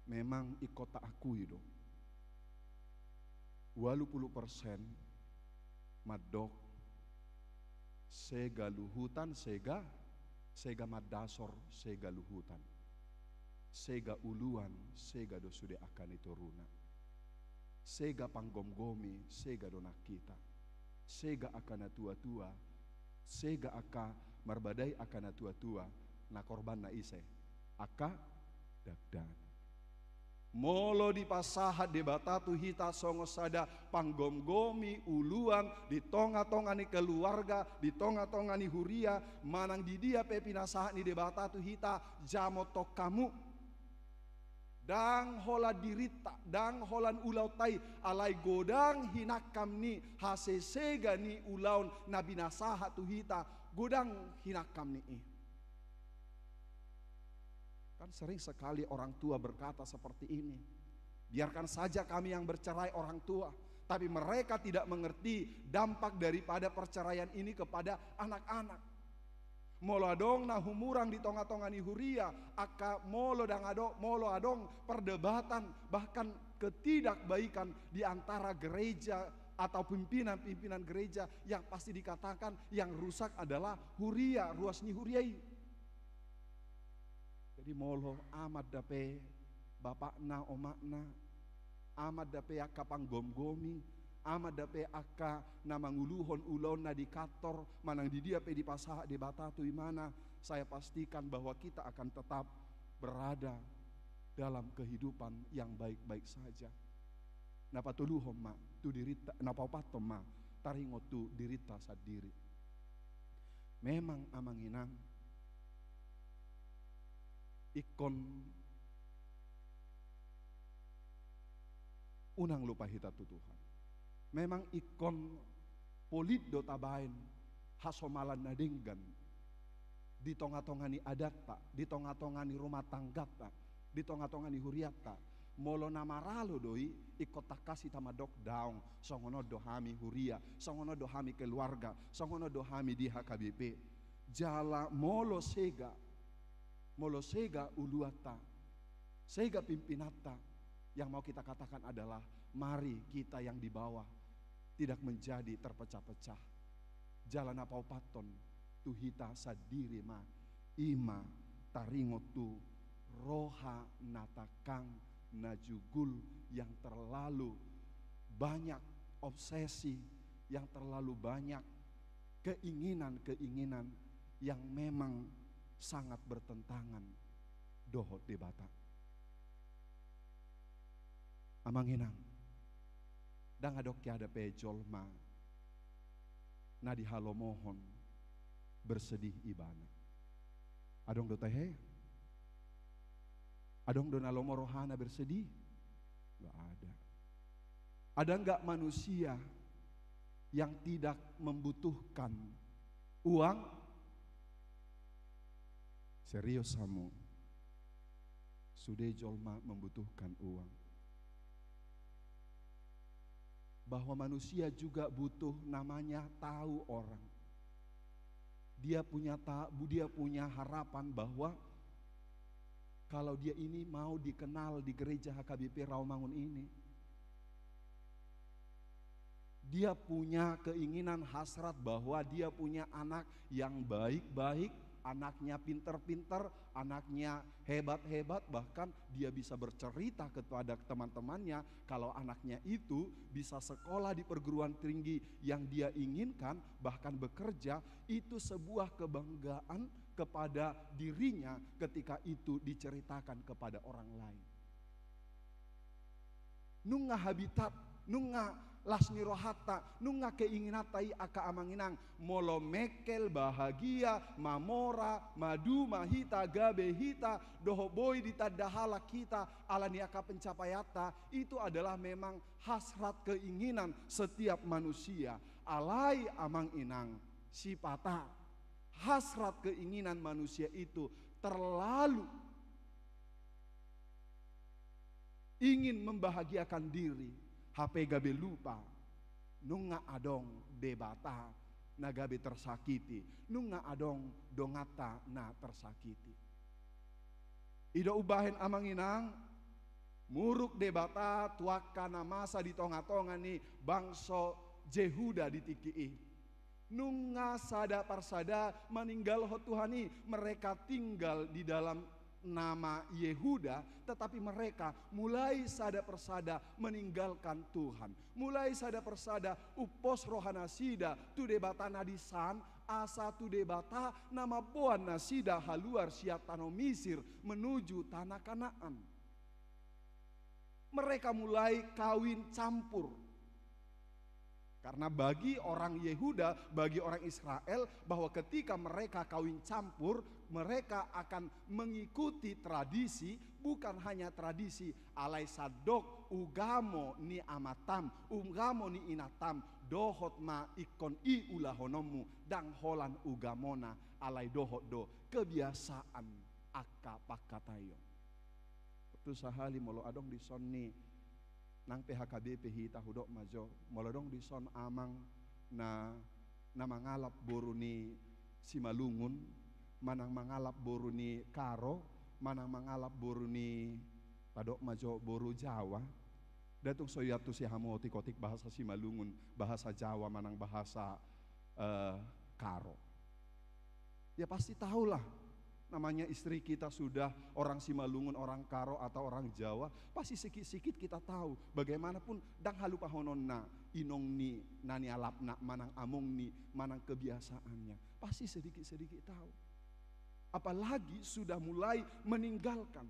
Memang ingkon taakui do, ualu pulu persen mandok sega luhutan, sega, sega mandasor, sega luhutan, sega uluan, sega do sude angka ni toruna, sega panggomgomi, sega do nang hita, sega angka na tua-tua, Sega angka marbadai angka na tua-tua, na korbanna ise? Angka dakdanak. Molo dipasahat Debata tu hita songon sada panggomgomi, uluan di tonga-tonga ni keluarga, di tonga-tonga ni huria, manang di dia pe pinasahat ni Debata tu hita, jamot hamu. Ndang holan dirinta, ndang holan ulaonta i, alai godang hinangkam ni hasesega ni ulaon na binasahat tu hita, godang hinangkam ni i. Kan sering sekali orang tua berkata seperti ini, "Biarkan saja kami yang bercerai, orang tua." Tapi mereka tidak mengerti dampak daripada perceraian ini kepada anak-anak. Molo adong na humurang di tonga-tonga ni huria, angka molo ndang adong, molo adong perdebatan, bahkan ketidakbaikan di antara gereja atau pimpinan-pimpinan gereja, yang pasti dikatakan yang rusak adalah huria, ruas ni huria i. Jadi molo amak dope bapakna, omakna, amak dope angka panggomgomi, amak dope angka na manguluhon ulaonna di kantor, manang di dia pe dipasahat Debata tu imana, saya pastikan bahwa kita akan tetap berada dalam kehidupan yang baik-baik saja. Na patoluhon ma tu dirinta, na paopathon ma taringot tu dirinta sandiri. Memang amang inang, ingkon unang lupa hita tu Tuhan. Memang ingkon polit do tabaen hasomalan na denggan di tonga-tonga ni adatta, di tonga-tonga ni rumah tanggata, di tonga-tonga ni huriata. Molo na maralo do i, ingkon tangkas hita mandok daong, songon on do hami huria, songon on do hami keluarga, songon on do hami di H K B P. Jala molo sega, molo sega uluanta, sega pimpinanta, yang mau kita katakan adalah mari kita yang di bawah tidak menjadi terpecah-pecah. Jala na paopathon tu hita sandiri ma, i ma taringot tu roha na tangkang, na jugul, yang terlalu banyak obsesi, yang terlalu banyak keinginan-keinginan yang memang sangat bertentangan dohot Debata. Amang inang, ndang adong sada pe jolma na dihalomohon bersedih ibana. Adong do tahe? Adong do na lomo rohana bersedih? Nggak ada. Ada nggak manusia yang tidak membutuhkan uang? Serius hamu? Sude jolma membutuhkan uang. Bahwa manusia juga butuh namanya tahu orang. Dia punya ta-, dia punya harapan bahwa kalau dia ini mau dikenal di gereja H K B P Rawamangun ini. Dia punya keinginan hasrat bahwa dia punya anak yang baik-baik, anaknya pinter-pinter, anaknya hebat-hebat, bahkan dia bisa bercerita kepada teman-temannya kalau anaknya itu bisa sekolah di perguruan tinggi yang dia inginkan, bahkan bekerja, itu sebuah kebanggaan kepada dirinya ketika itu diceritakan kepada orang lain. Nunga habitat, nunga las ni rohanta, nunga keinginanta i angka amang inang, molo mengkel, bahagia, mamora, maduma hita, gabe hita, dohot boi ditanda halak hita ala ni angka pencapaianta, itu adalah memang hasrat keinginan setiap manusia. Alai amang inang, sipata hasrat keinginan manusia itu terlalu ingin membahagiakan diri, hape gabe lupa, nunga adong Debata na gabe tersakiti, nunga adong donganta na tersakiti. I do umbahen amang inang, muruk Debata tu angka na masa di tonga-tonga ni bangso Jehuda di tingki i. Nunga sada parsada maninggalhon Tuhan i, mereka tinggal di dalam nama Yehuda, tetapi mereka mulai sada parsada meninggalkan Tuhan. Mulai sada parsada umpos rohanasida tu Debata na disan, Asa tu Debata na mamboan nasida haluar sian tano Misir menuju tanah Kanaan. Mereka mulai kawin campur. Karena bagi orang Yehuda, bagi orang Israel, bahwa ketika mereka kawin campur, mereka akan mengikuti tradisi, bukan hanya tradisi, alai sandok ugamo ni amatam, ugamo ni inatam, dohot ma ingkon i ulahononmu, ndang holan ugamona, alai dohot do kebiasaan angka pangkataion. Tu sahali molo adong dison ni nang pe H K B P hita, hudok ma jo, molo adong dison amang na, na mangalap boru ni Simalungun, manang mangalap boru ni Karo, manang mangalap boru ni, tadok ma jo, boru Jawa. Nda tung so iantusi hamu otik-otik bahasa Simalungun, bahasa Jawa manang bahasa, eh, Karo. Ya pasti tahulah, namanya istri kita sudah orang Simalungun, orang Karo, atau orang Jawa, pasti sikit-sikit kita tahu. Bagaimanapun, ndang halupahononna inong ni na nialapna, manang among ni, manang kebiasaannya. Pasti sedikit-sedikit tahu. Apalagi sudah mulai meninggalkan.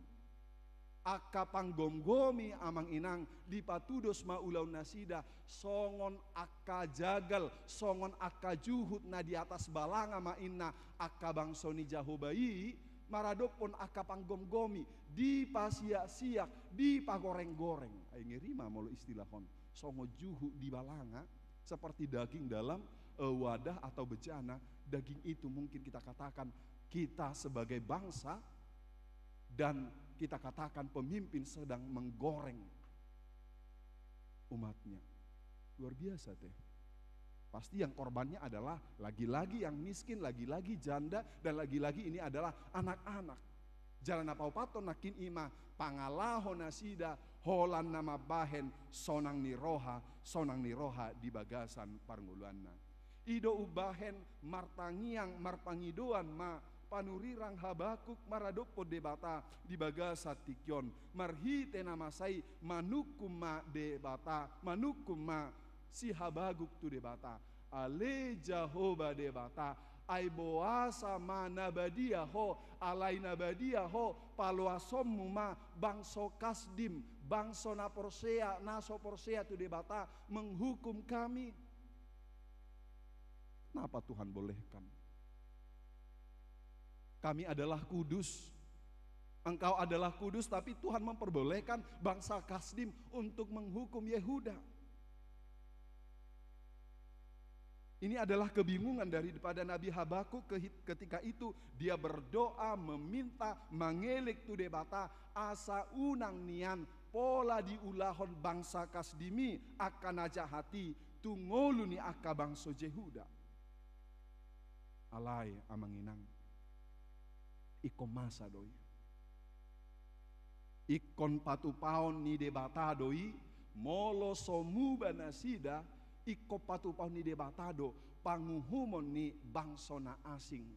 Angka panggomgomi, amang inang, dipatudos ma ulaon nasida, songon angka jagal, songon angka juhut na di atas balanga ma inna angka bangso ni Jahowa i, maradophon angka panggomgomi, dipasiak-siak, dipagoreng-goreng. Ai ngeri ma molo istilahon, songon juhut di balanga, seperti daging dalam, eh, wadah atau bejana, daging itu mungkin kita katakan kita sebagai bangsa dan kita katakan pemimpin sedang menggoreng umatnya. Luar biasa, teh. Pasti yang korbannya adalah lagi-lagi yang miskin, lagi-lagi janda, dan lagi-lagi ini adalah anak-anak. Jala na paopathon nangkin i ma pangalaho nasida holan na mambahen sonang ni roha, sonang ni roha di bagasan parngoluanna. I do umbahen martangiang, marpangidoan ma panurirang Habakuk maradophon Debata di bagasan tingki on, marhite na masa i manungkun ma Debata, manungkun ma si Habakuk tu Debata. Ale Jahowa Debata, ai boasa ma na badia Ho, alai na badia Ho, paloasonmu ma bangso Kasdim, bangso na porsea, na so porsea tu Debata, menghukum kami. Kenapa Tuhan bolehkan? Kami adalah kudus. Engkau adalah kudus, tapi Tuhan memperbolehkan bangsa Kasdim untuk menghukum Yehuda. Ini adalah kebingungan daripada Nabi Habakuk. Kehi-, ketika itu dia berdoa, meminta, mangelek tu Debata, asa unang nian pola diulahon bangsa Kasdim i angka na jahat i tu ngolu ni angka bangso Jehuda. Alai, amang inang, ingkon masa do i. Ingkon patupaon ni Debata do i, molo so muba nasida, ingkon patupaon ni Debata do panguhumon ni bangso na asing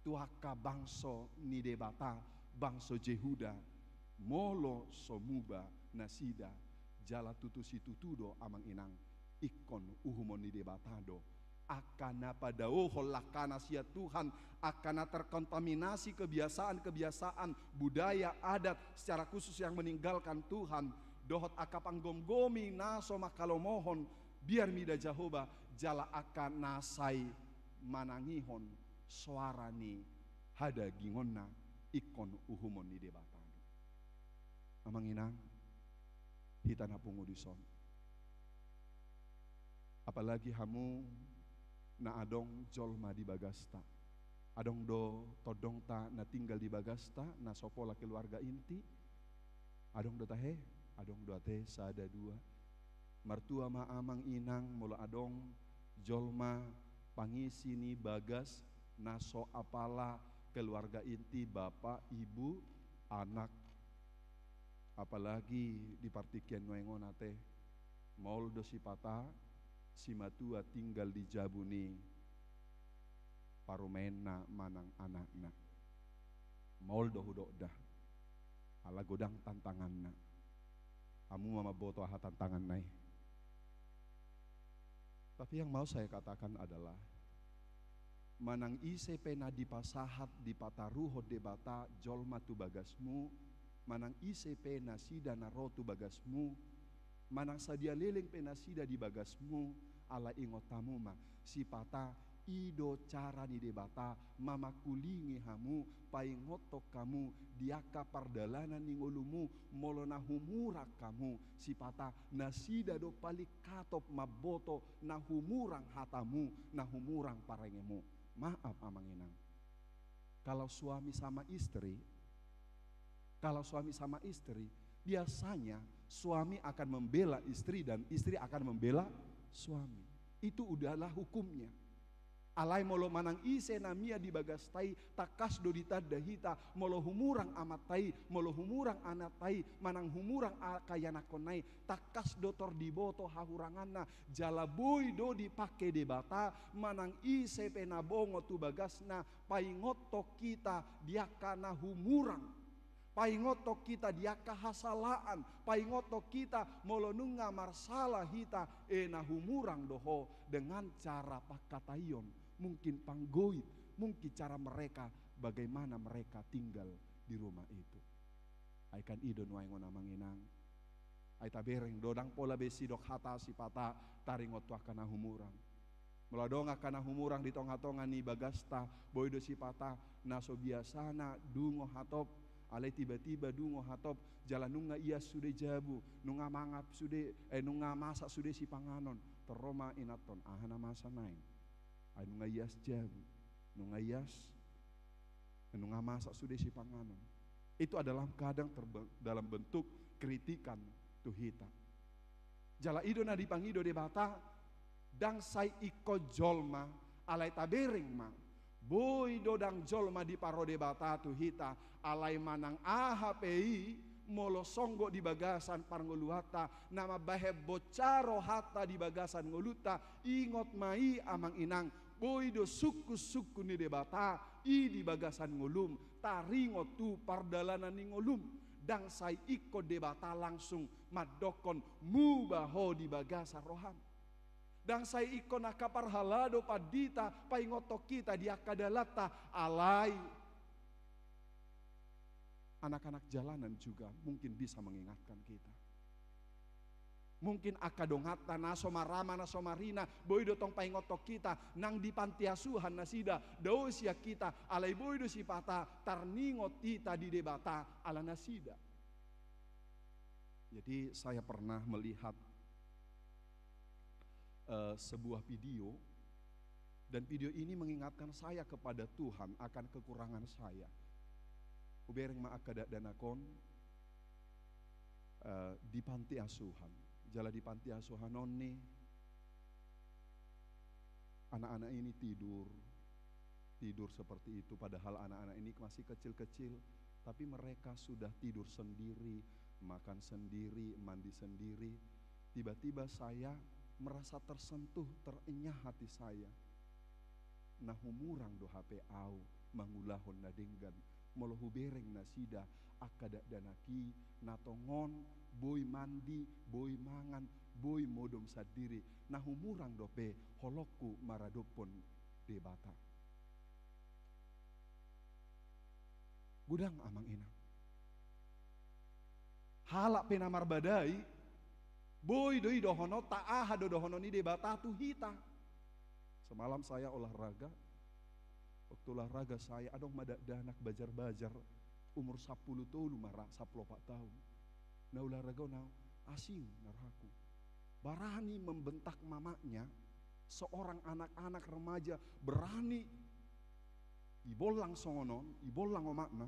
tu angka bangso ni Debata, bangso Jehuda, molo so muba nasida, jala tutu situtu do, amang inang, ingkon uhumon ni Debata do angka na padaohon langkana sian Tuhan, angka na terkontaminasi kebiasaan-kebiasaan, budaya, adat, secara khusus yang meninggalkan Tuhan, dohot angka panggomgomi na so manghalomohon, biar mida Jahowa, jala angka na sai manangihon soara ni hadagingonna, ingkon uhumon ni Debata do. Amang inang, hita na pungu dison. Apalagi hamu na adong jolma di bagasta. Adong do tondongta na tinggal di bagasta, na so pola keluarga inti? Adong do tahe? Adong do ate, sada dua. Martua ma amang inang molo adong jolma pangisi ni bagas na so apala keluarga inti, bapa, ibu, anak. Apalagi di partingkian nuaeng on ate, maol do sipata simatua tinggal di jabu ni parumaenna manang anakna. Maol do hudok da. Ala godang tantanganna. Hamu ma mamboto aha tantanganna i. Tapi yang mau saya katakan adalah, Manang ise pe na dipasahat, dipataruhon Debata jolma tu bagasmu, manang ise pe nasida na ro tu bagasmu, manang sadia leleng pe nasida di bagasmu, alai ingot hamu ma, sipata i do cara ni Debata mamangkulingi hamu, paingothon hamu di angka pardalanan ni ngolumu, molo na humurang hamu, sipata nasida do paling hatop mamboto na humurang hatamu, na humurang parengemu. Maaf, amang inang. Kalau suami sama istri, kalau suami sama istri, biasanya suami akan membela istri dan istri akan membela suami. Itu udahlah hukumnya. Alai molo manang ise na mian di bagasta i, tangkas do ditanda hita, molo humurang amanta i, molo humurang anakta i, manang humurang angka ianakhonna i, tangkas do tor diboto hahuranganna, jala boi do dipangke Debata, manang ise pe na bongot tu bagasna, paingothon hita di angka na humurang. Paingothon hita di angka hasalaan, paingothon hita molo nunga marsala hita, e na humurang do ho, dengan cara pangkataion, mungkin panggoit, mungkin cara mereka, bagaimana mereka tinggal di rumah itu. Ai kan i do nuaeng on, amang inang. Ai tabereng do, ndang pola be sidok hata sipata taringot tu angka na humurang. Molo adong angka na humurang di tonga-tonga ni bagasta, boi do sipata na so biasana dungo hatop, alai tiba-tiba dungo hatop, jala nunga ias sude jabu, nunga mangap sude, eh, nunga masak sude sipanganon. Tor ro ma inanton, aha na masa naeng? Ai nunga ias jabu, nunga ias, nunga masak sude sipanganon. Itu adalah kadang terbe-, dalam bentuk kritikan tu hita. Jala i do na dipangido Debata, ndang sai ingkon jolma, alai tabereng ma. Boi do ndang jolma diparo Debata tu hita, alai manang aha pe i, molo songgop di bagasan parngoluanta, na mambahen boncar rohanta di bagasan ngolunta, ingot ma i, amang inang, boi do sungkun-sungkun ni Debata i di bagasan ngolum, taringot tu pardalanan ni ngolum. Ndang sai ingkon Debata langsung mandokkon, muba ho di bagasan roham. Ndang sai ingkon angka parhalado, pandita, paingothon hita di angka dalanta, alai anak-anak jalanan juga mungkin bisa mengingatkan kita. Mungkin angka donganta na so marama, na so marina, boi do tong paingothon hita, nang di panti asuhan nasida, dao sian hita, alai boi do sipata tarningot hita di Debata ala nasida. Jadi, saya pernah melihat, eh, sebuah video, dan video ini mengingatkan saya kepada Tuhan akan kekurangan saya. Hubereng ma angka dakdanak on, eh, di panti asuhan. Jala di panti asuhan on ni, anak-anak ini tidur, tidur seperti itu, padahal anak-anak ini masih kecil-kecil, tapi mereka sudah tidur sendiri, makan sendiri, mandi sendiri. Tiba-tiba saya merasa tersentuh, terenyah hati saya. Na humurang do hape au mangulahon na denggan, molo hubereng nasida angka dakdanak i, na tongon boi mandi, boi mangan, boi modom sandiri, na humurang dope holongku maradophon Debata. Godang, amang inang. Halak pe na marbadai, boi do i dohononta, aha do dohonon ni Debata tu hita. Semalam saya olahraga. Waktu olahraga saya, adong ma dakdanak bajar-bajar, umur sampulu tolu ma ra, sampulu opat taon. Na olahraga on, asing na rohangku. Berani membentak mamanya, seorang anak-anak remaja berani, ibollang songon on, ibollang omakna,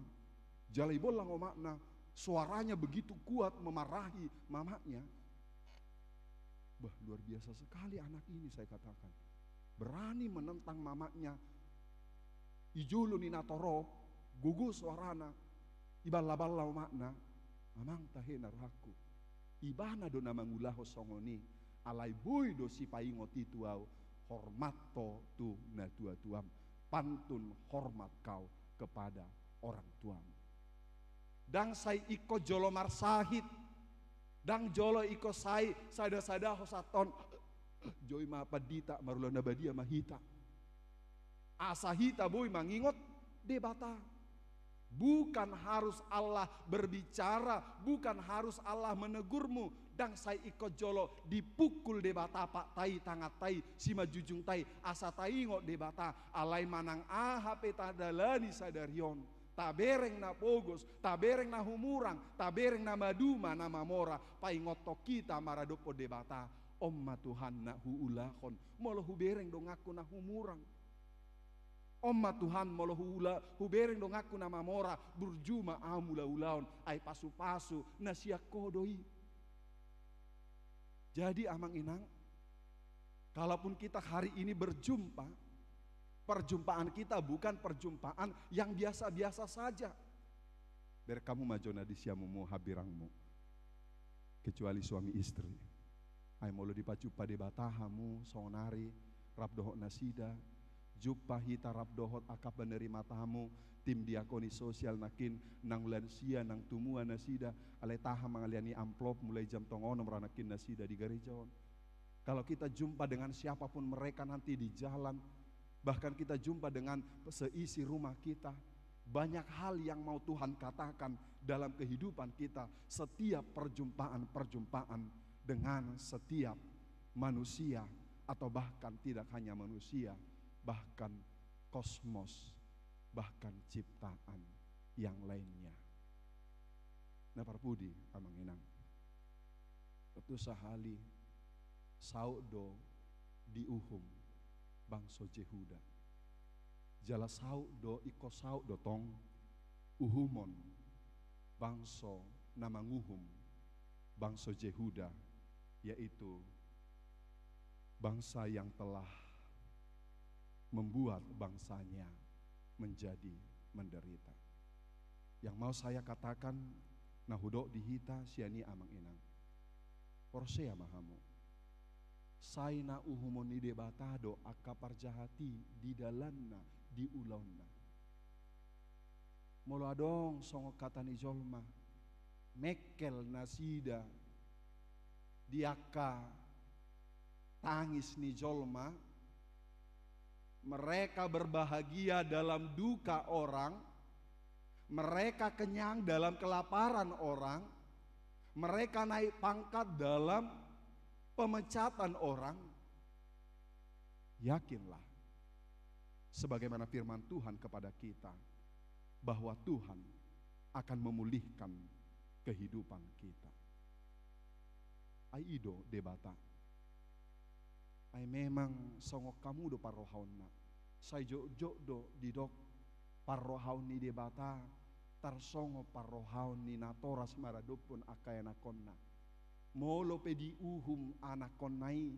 jala ibollang omakna, suaranya begitu kuat memarahi mamanya. Bah, luar biasa sekali anak ini, saya katakan. Berani menentang mamanya. I jolo ni natorop, gogo suarana, iballa-balla omakna, amang, tahe na rohangku. Ibana do na mangulahon songon i, alai boi do sipaingot i tu au, hormat ho tu natua-tuam, pantun hormat kau kepada orang tuamu. Ndang sai ingkon jolo marsahit, ndang jolo ingkon sai sada-sada ho sahat on, joi ma pandita, marulaon na badia ma hita. Asa hita boi mangingot Debata. Bukan harus Allah berbicara, bukan harus Allah menegurmu, ndang sai ingkon jolo dipungkul Debata patta i, tangatta i, simanjujungta i, asa taingot Debata, alai manang aha pe tadalani sadari on, tabereng na pogos, tabereng na humurang, tabereng na maduma, na mamora, paingothon hita maradophon Debata, on ma Tuhan na huulahon, molo hubereng donganku na humurang. On ma Tuhan, molo huula, hubereng donganku na mamora, burju ma ahu mangula ulaon, ai pasupasu na sian Ho do i. Jadi amang inang, kalaupun kita hari ini berjumpa, perjumpaan kita bukan perjumpaan yang biasa-biasa saja. Bereng hamu ma jona di siamunmu hambirangmu, kecuali suami istri. Ai molo dipajumpa Debata hamu sonari rap dohot nasida, jumpa hita rap dohot angka penerima tamu, tim diakoni sosial nangkin, nang lansia, nang tumua nasida, alai tahan mangalean i amplop mulai jam tonga onom ra nangkin nasida di gareja on. Kalau kita jumpa dengan siapapun mereka nanti di jalan, bahkan kita jumpa dengan seisi rumah kita, banyak hal yang mau Tuhan katakan dalam kehidupan kita, setiap perjumpaan-perjumpaan dengan setiap manusia, atau bahkan tidak hanya manusia, bahkan kosmos, bahkan ciptaan yang lainnya. Na parpudi, amang inang, tontu sahali saut do diuhum bangso Jehuda. Jala saut do, ingkon saut do tong uhumon bangso na manguhum bangso Jehuda, yaitu bangsa yang telah membuat bangsanya menjadi menderita. Yang mau saya katakan, na hudok di hita sian i, amang inang, porsea ma hamu, sai na uhumon ni Debata do angka parjahat i di dalanna, di ulaonna. Molo adong songon hata ni jolma, mengkel nasida di angka tangis ni jolma, mereka berbahagia dalam duka orang, mereka kenyang dalam kelaparan orang, mereka naik pangkat dalam pemecatan orang. Yakinlah, sebagaimana firman Tuhan kepada kita, bahwa Tuhan akan memulihkan kehidupan kita. Ai i do Debata. Ai memang songon hamu do parrohaonna. Sai jotjot do didok parrohaon ni Debata tarsongon parrohaon ni natoras maradophon angka ianakhonna. Molo pe diuhum anakhonna i,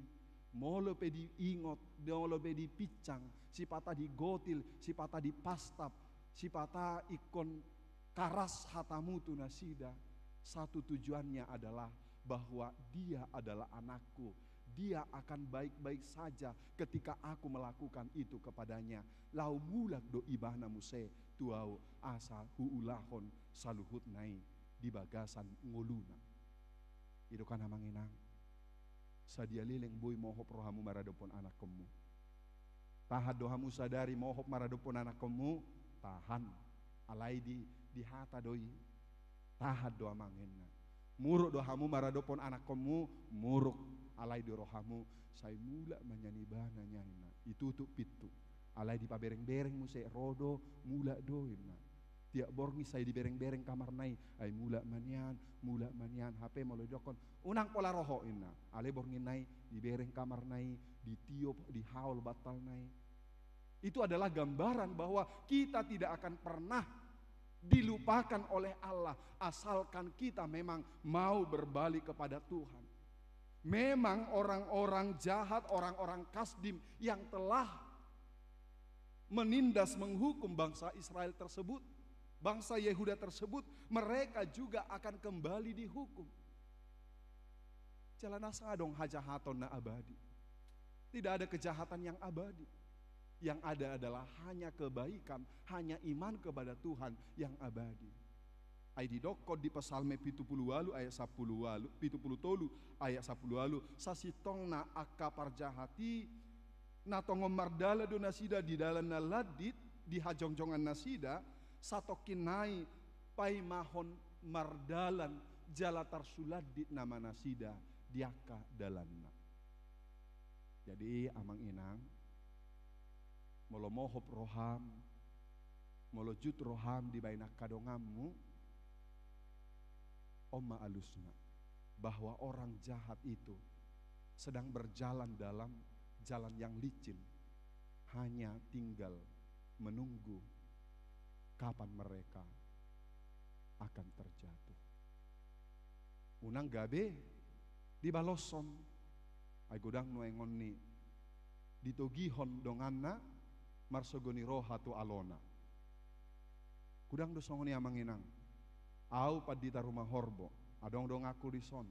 molo pe diingot, molo pe dipinsang, sipata digotil, sipata dipastap, sipata ingkon karas hatamu tu nasida, satu tujuannya adalah bahwa dia adalah anakku. Dia akan baik-baik saja ketika aku melakukan itu kepadanya. Laho mulak do ibana muse tu ahu asa huulahon saluhutna i di bagasan ngoluna. I do kan, amang inang, sadia leleng boi mohop rohamu maradophon anakhonmu. Tahan do hamu sadari mohop maradophon anakhonmu? Tahan. Alai di, di hata do i. Tahan do, amang, ninna. Muruk do hamu maradophon anakhonmu? Muruk. Alai di rohamu, sai mulak ma nian ibana nian, ninna. Itutup pintu. Alai dipabereng-bereng muse, ro do, mulak do, ninna. Tiap borngin sai dibereng-bereng kamarna i, ai mulak ma nian, mulak ma nian, hape molo didokkon, unang pola ro ho, ninna. Alai borngin nai dibereng kamarna i, ditiop, dihaol bantalna i. Itu adalah gambaran bahwa kita tidak akan pernah dilupakan oleh Allah, asalkan kita memang mau berbalik kepada Tuhan. Memang orang-orang jahat, orang-orang Kasdim yang telah menindas, menghukum bangsa Israel tersebut, bangsa Yehuda tersebut, mereka juga akan kembali dihukum. Jala ndang adong hajahaton na abadi. Tidak ada kejahatan yang abadi. Yang ada adalah hanya kebaikan, hanya iman kepada Tuhan yang abadi. Ai didokkon di Psalme pitu pulu ualu ayat sapulu ualu, pitu pulu tolu ayat sapulu ualu, sasintongna angka parjahat i Na tongon mardalan do nasida di dalan na landit, di hajongjongan nasida, satongkin nai paimahon mardalan jala tarsulandit nama nasida di angka dalanna. Jadi, amang inang, molo mohop roham, molo jut roham dibaen angka donganmu, on ma alusna, bahwa orang jahat itu sedang berjalan dalam jalan yang licin, hanya tinggal menunggu kapan mereka akan terjatuh. Unang gabe dibaloshon, ai godang nuaeng on ni ditogihon donganna marsogot ni roha tu alona. Godang do songon i, amang inang. Au Pandita Rumahorbo, adong donganku dison.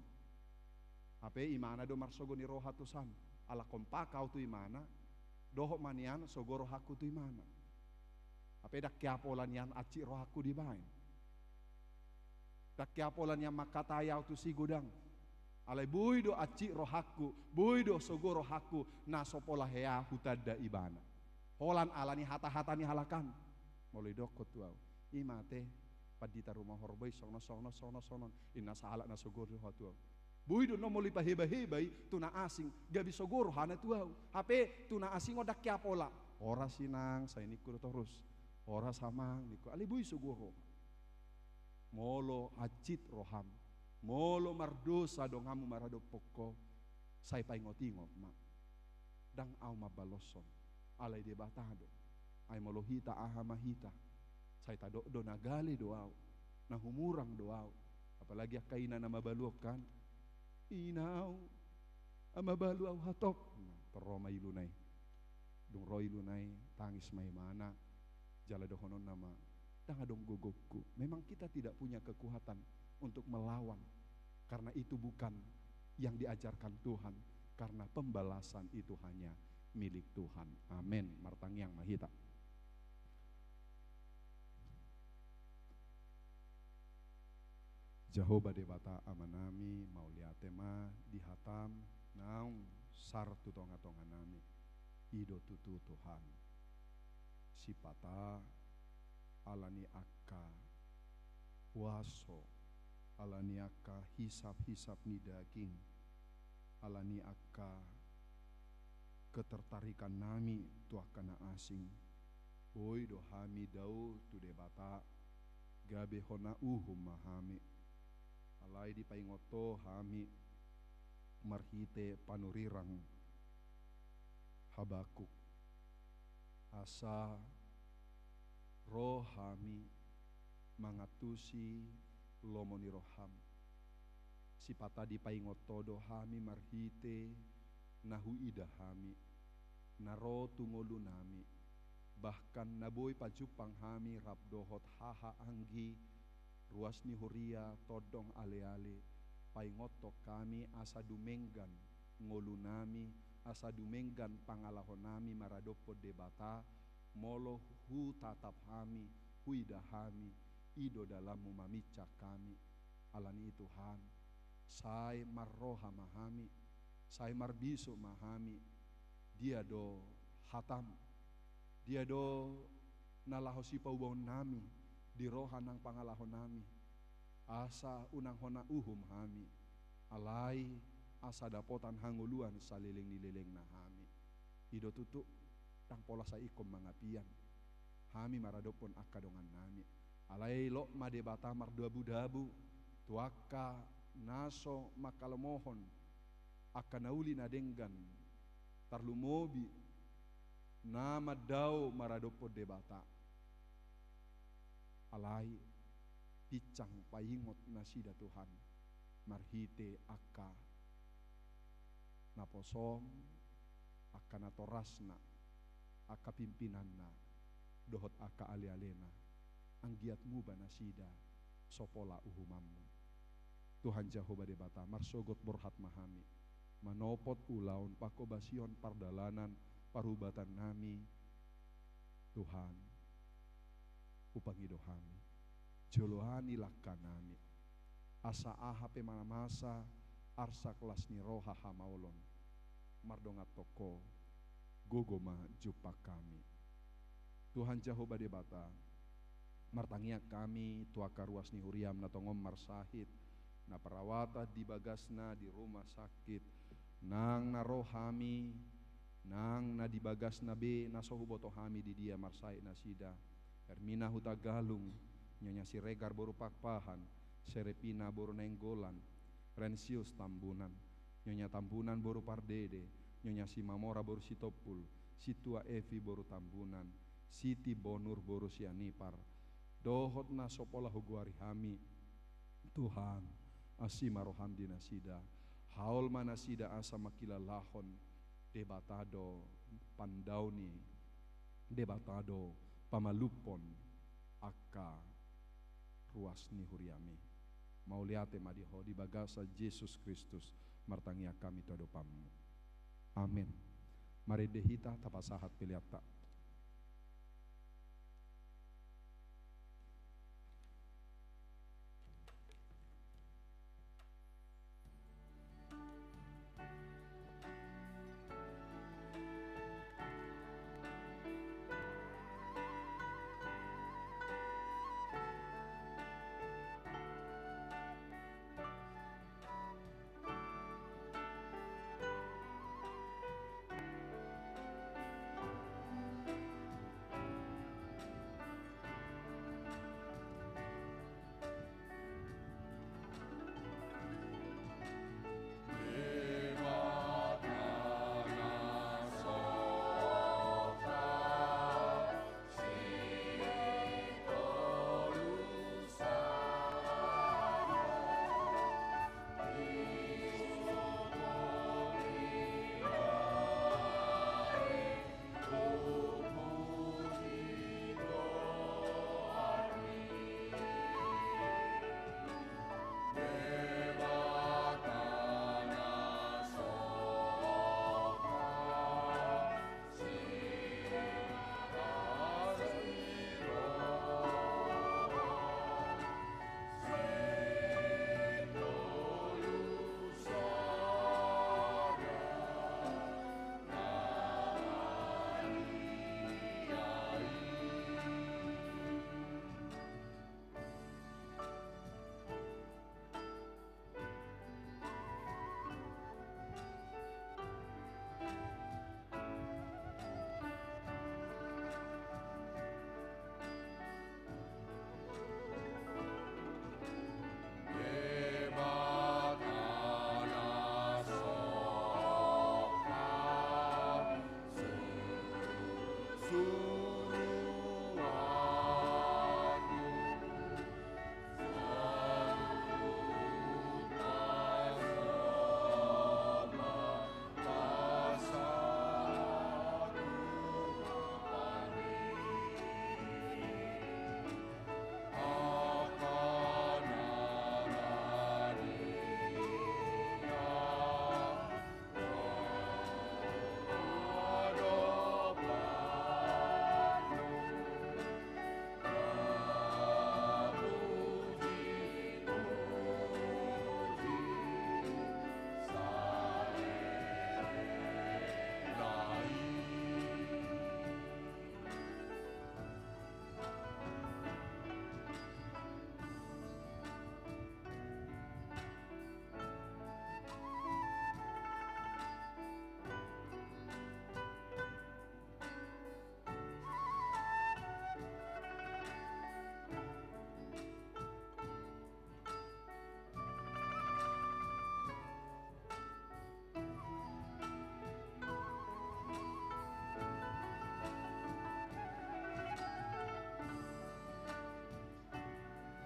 Hape imana do marsogot ni roha tusan. Ala kompak au tu imana, dohot ma nian sogo rohangku tu imana. Hape ndang hea pola nian hansit rohangku dibaen. Ndang hea pola nian mangkatai au tusi, godang. Alai boi do hansit rohangku, boi do sogo rohangku, na so pola hea hutanda ibana. Holan ala ni hata-hata ni halak an. Molo didokkon tu au, i ma ate Pandita Rumahorbo i songon on, songon on, songon on, songon on, inna sahalak na sogo roha tu au. Boi do na molo dipaheba-heba i tu na asing, gabe sogo rohana tu au. Hape tu na asing on ndang hea pola. Horas inang, sai ningku do torus. Horas amang, ningku. Alai boi sogo roha. Molo hansit roham, molo mardosa donganmu maradophon ho, sai paingot-ingot ma. Ndang au mambaloshon, alai Debata do. Ai molo hita, aha ma hita? Sai tadok do na gale do au, na humurang do au. Apalagi angka ina na mabalu on kan. Ina au, ah, mabalu au hatop. Nah, tor ro ma iluna i. Dung ro iluna i, tangis ma imana. Jala dohononna ma, ndang adong gogongku. Memang kita tidak punya kekuatan untuk melawan. Karena itu bukan yang diajarkan Tuhan. Karena pembalasan itu hanya milik Tuhan. Amen. Martangiang ma hita. Jahowa Debata Amanami, mauliate ma di hatam naung sar tu tonga-tonganami. I do tutu Tuhan. Sipata ala ni angka huaso, ala ni angka hisap-hisap ni daging, ala ni angka ketertarikannami tu angka na asing, boi do hami dao tu Debata, gabe hona uhum ma hami. Alai dipaingot Ho hami marhite panurirang Habakuk, asa ro hami mangantusi lomo ni roham. Sipata dipaingot Ho do hami marhite na huida hami, na ro tu ngolunami, bahkan na boi pajumpang hami rap dohot haha anggi, ruas ni huria, tondong ale-ale, paingothon hami asa dumenggan ngolunami, asa dumenggan pangalahonami maradophon Debata, molo hutatap hami, huida hami, i do dalanmu maminsang hami. Ala ni i Tuhan, sai marroha ma hami, sai marbisuk ma hami, dia do hatam, dia do na laho sipaubaonnami di roha nang pangalahonami, asa unang hona uhum hami, alai asa dapotan hangoluan saleleng ni lelengna hami. I do tutu, ndang pola sai ingkon mangapian hami maradophon angka dongannami. Alai lot ma Debata mardabu-dabu tu angka na so mangkalomohon angka na uli na denggan, tarlumobi na mandao maradophon Debata. Alai pinsang paingot nasida Tuhan marhite angka naposom, angka natorasna, angka pimpinanna, dohot angka ale-alena, anggiat muba nasida so pola uhumanmu. Tuhan Jahowa Debata, marsogot borhat ma hami manopot ulaon panghobasion pardalanan parhubatannami. Tuhan, hupangido hami, joloani langkanami, asa aha pe na masa arsak las ni roha hamaolon, mardongan tongko, Gogo ma jumpang hami. Tuhan Jahowa Debata, martangiang hami tu angka ruas ni huriaM na tongon marsahit, na perawatan di bagasna di rumah sakit, nang na ro hami, nang na di bagasna be na so huboto hami di dia marsahit nasida. Hermina Hutagalung, Nyonya Siregar boru Pakpahan, Serepina boru Nainggolan, Rensius Tambunan, Nyonya Tambunan boru Pardede, Nyonya Simamora boru Sitompul, Situa Evi boru Tambunan, Siti Bonur boru Sianipar, dohot na so pola hugoari hami. Tuhan, asi ma rohaM di nasida, haol ma nasida asa mangkilalahon Debata do pandao ni, Debata do pamalumhon angka ruas ni huriaMi. Mauliate ma di Ho, di bagasan Jesus Kristus martangiang hami tu adopanMu. Amen. Marende hita, tapasahat peleanta.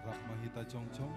Rap ma hita jongjong.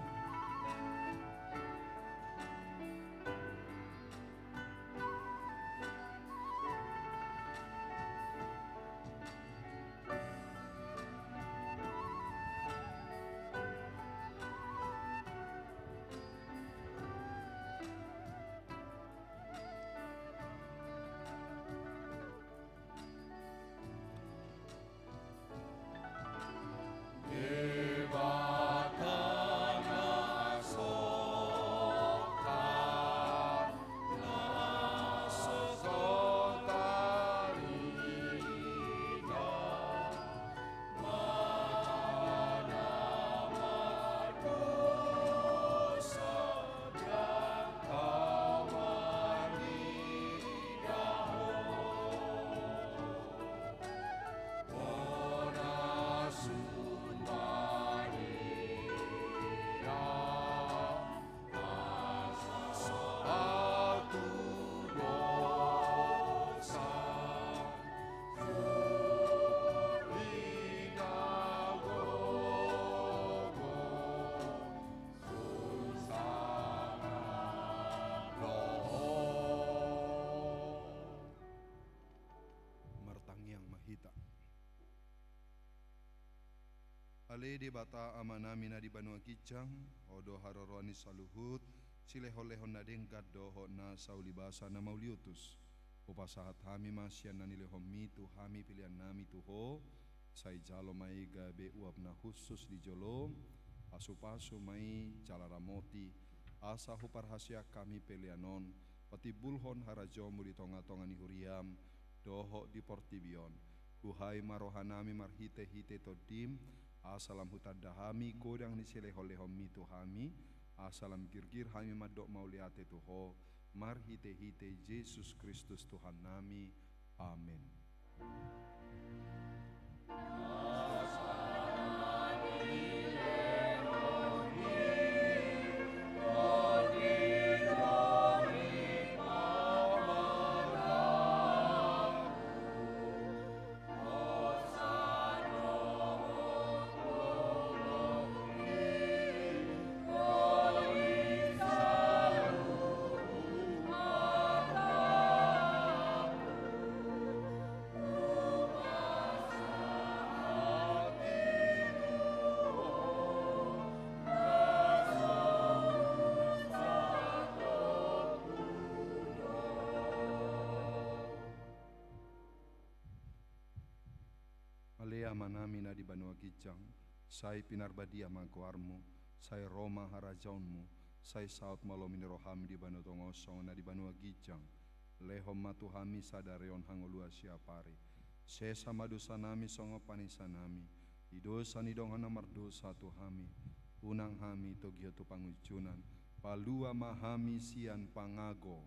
Ale Debata Amanami na di banua ginjang, Ho do haroroan ni saluhut silehonlehon na denggan dohot na saulibasa na mauliutus. Hupasahat hami ma sian na nilehonMi tu hami peleannami tu Ho, sai jalo ma i gabe uap na hushus di jolom, pasupasu ma i jala ramoti, asa huparhaseang hami pelean on patimbulhon harajaonMu di tongatonga ni huriaM dohot di portibi on. Buhai ma rohanami marhitehite TondiM, asa lam hutanda hami godang ni silehonlehonMi tu hami, asa lam girgir hami mandok mauliate tu Ho, marhitehite Jesus Kristus Tuhannami. Amen. Ale Amanami na di banua ginjang, sai pinarbadia ma goarMu, sai ro ma harajaonMu, sai saut ma lomo ni rohaM di banua tonga on songon na di banua ginjang. Lehon ma tu hami sadari on hangoluan siapari. Sesa ma dosanami songon panesanami di dosa ni dongan na mardosa tu hami. Unang hami togihon tu pangunjunan, palua ma hami sian pangago.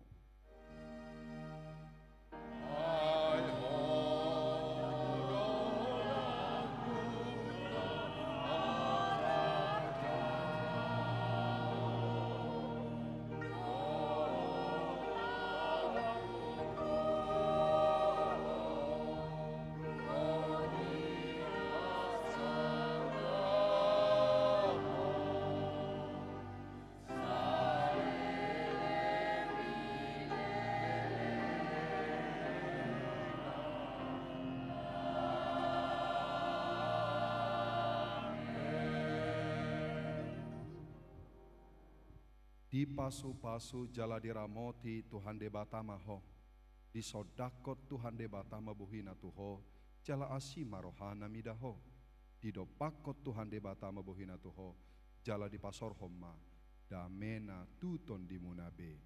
Dipasupasu jala diramoti Tuhan Debata ma ho. Disondangkon Tuhan Debata ma bohiNa tu ho, jala asi ma rohaNa mida ho. Didompakkon Tuhan Debata ma bohiNa tu ho, jala dipasorhon ma dameNa tu tondimuna be.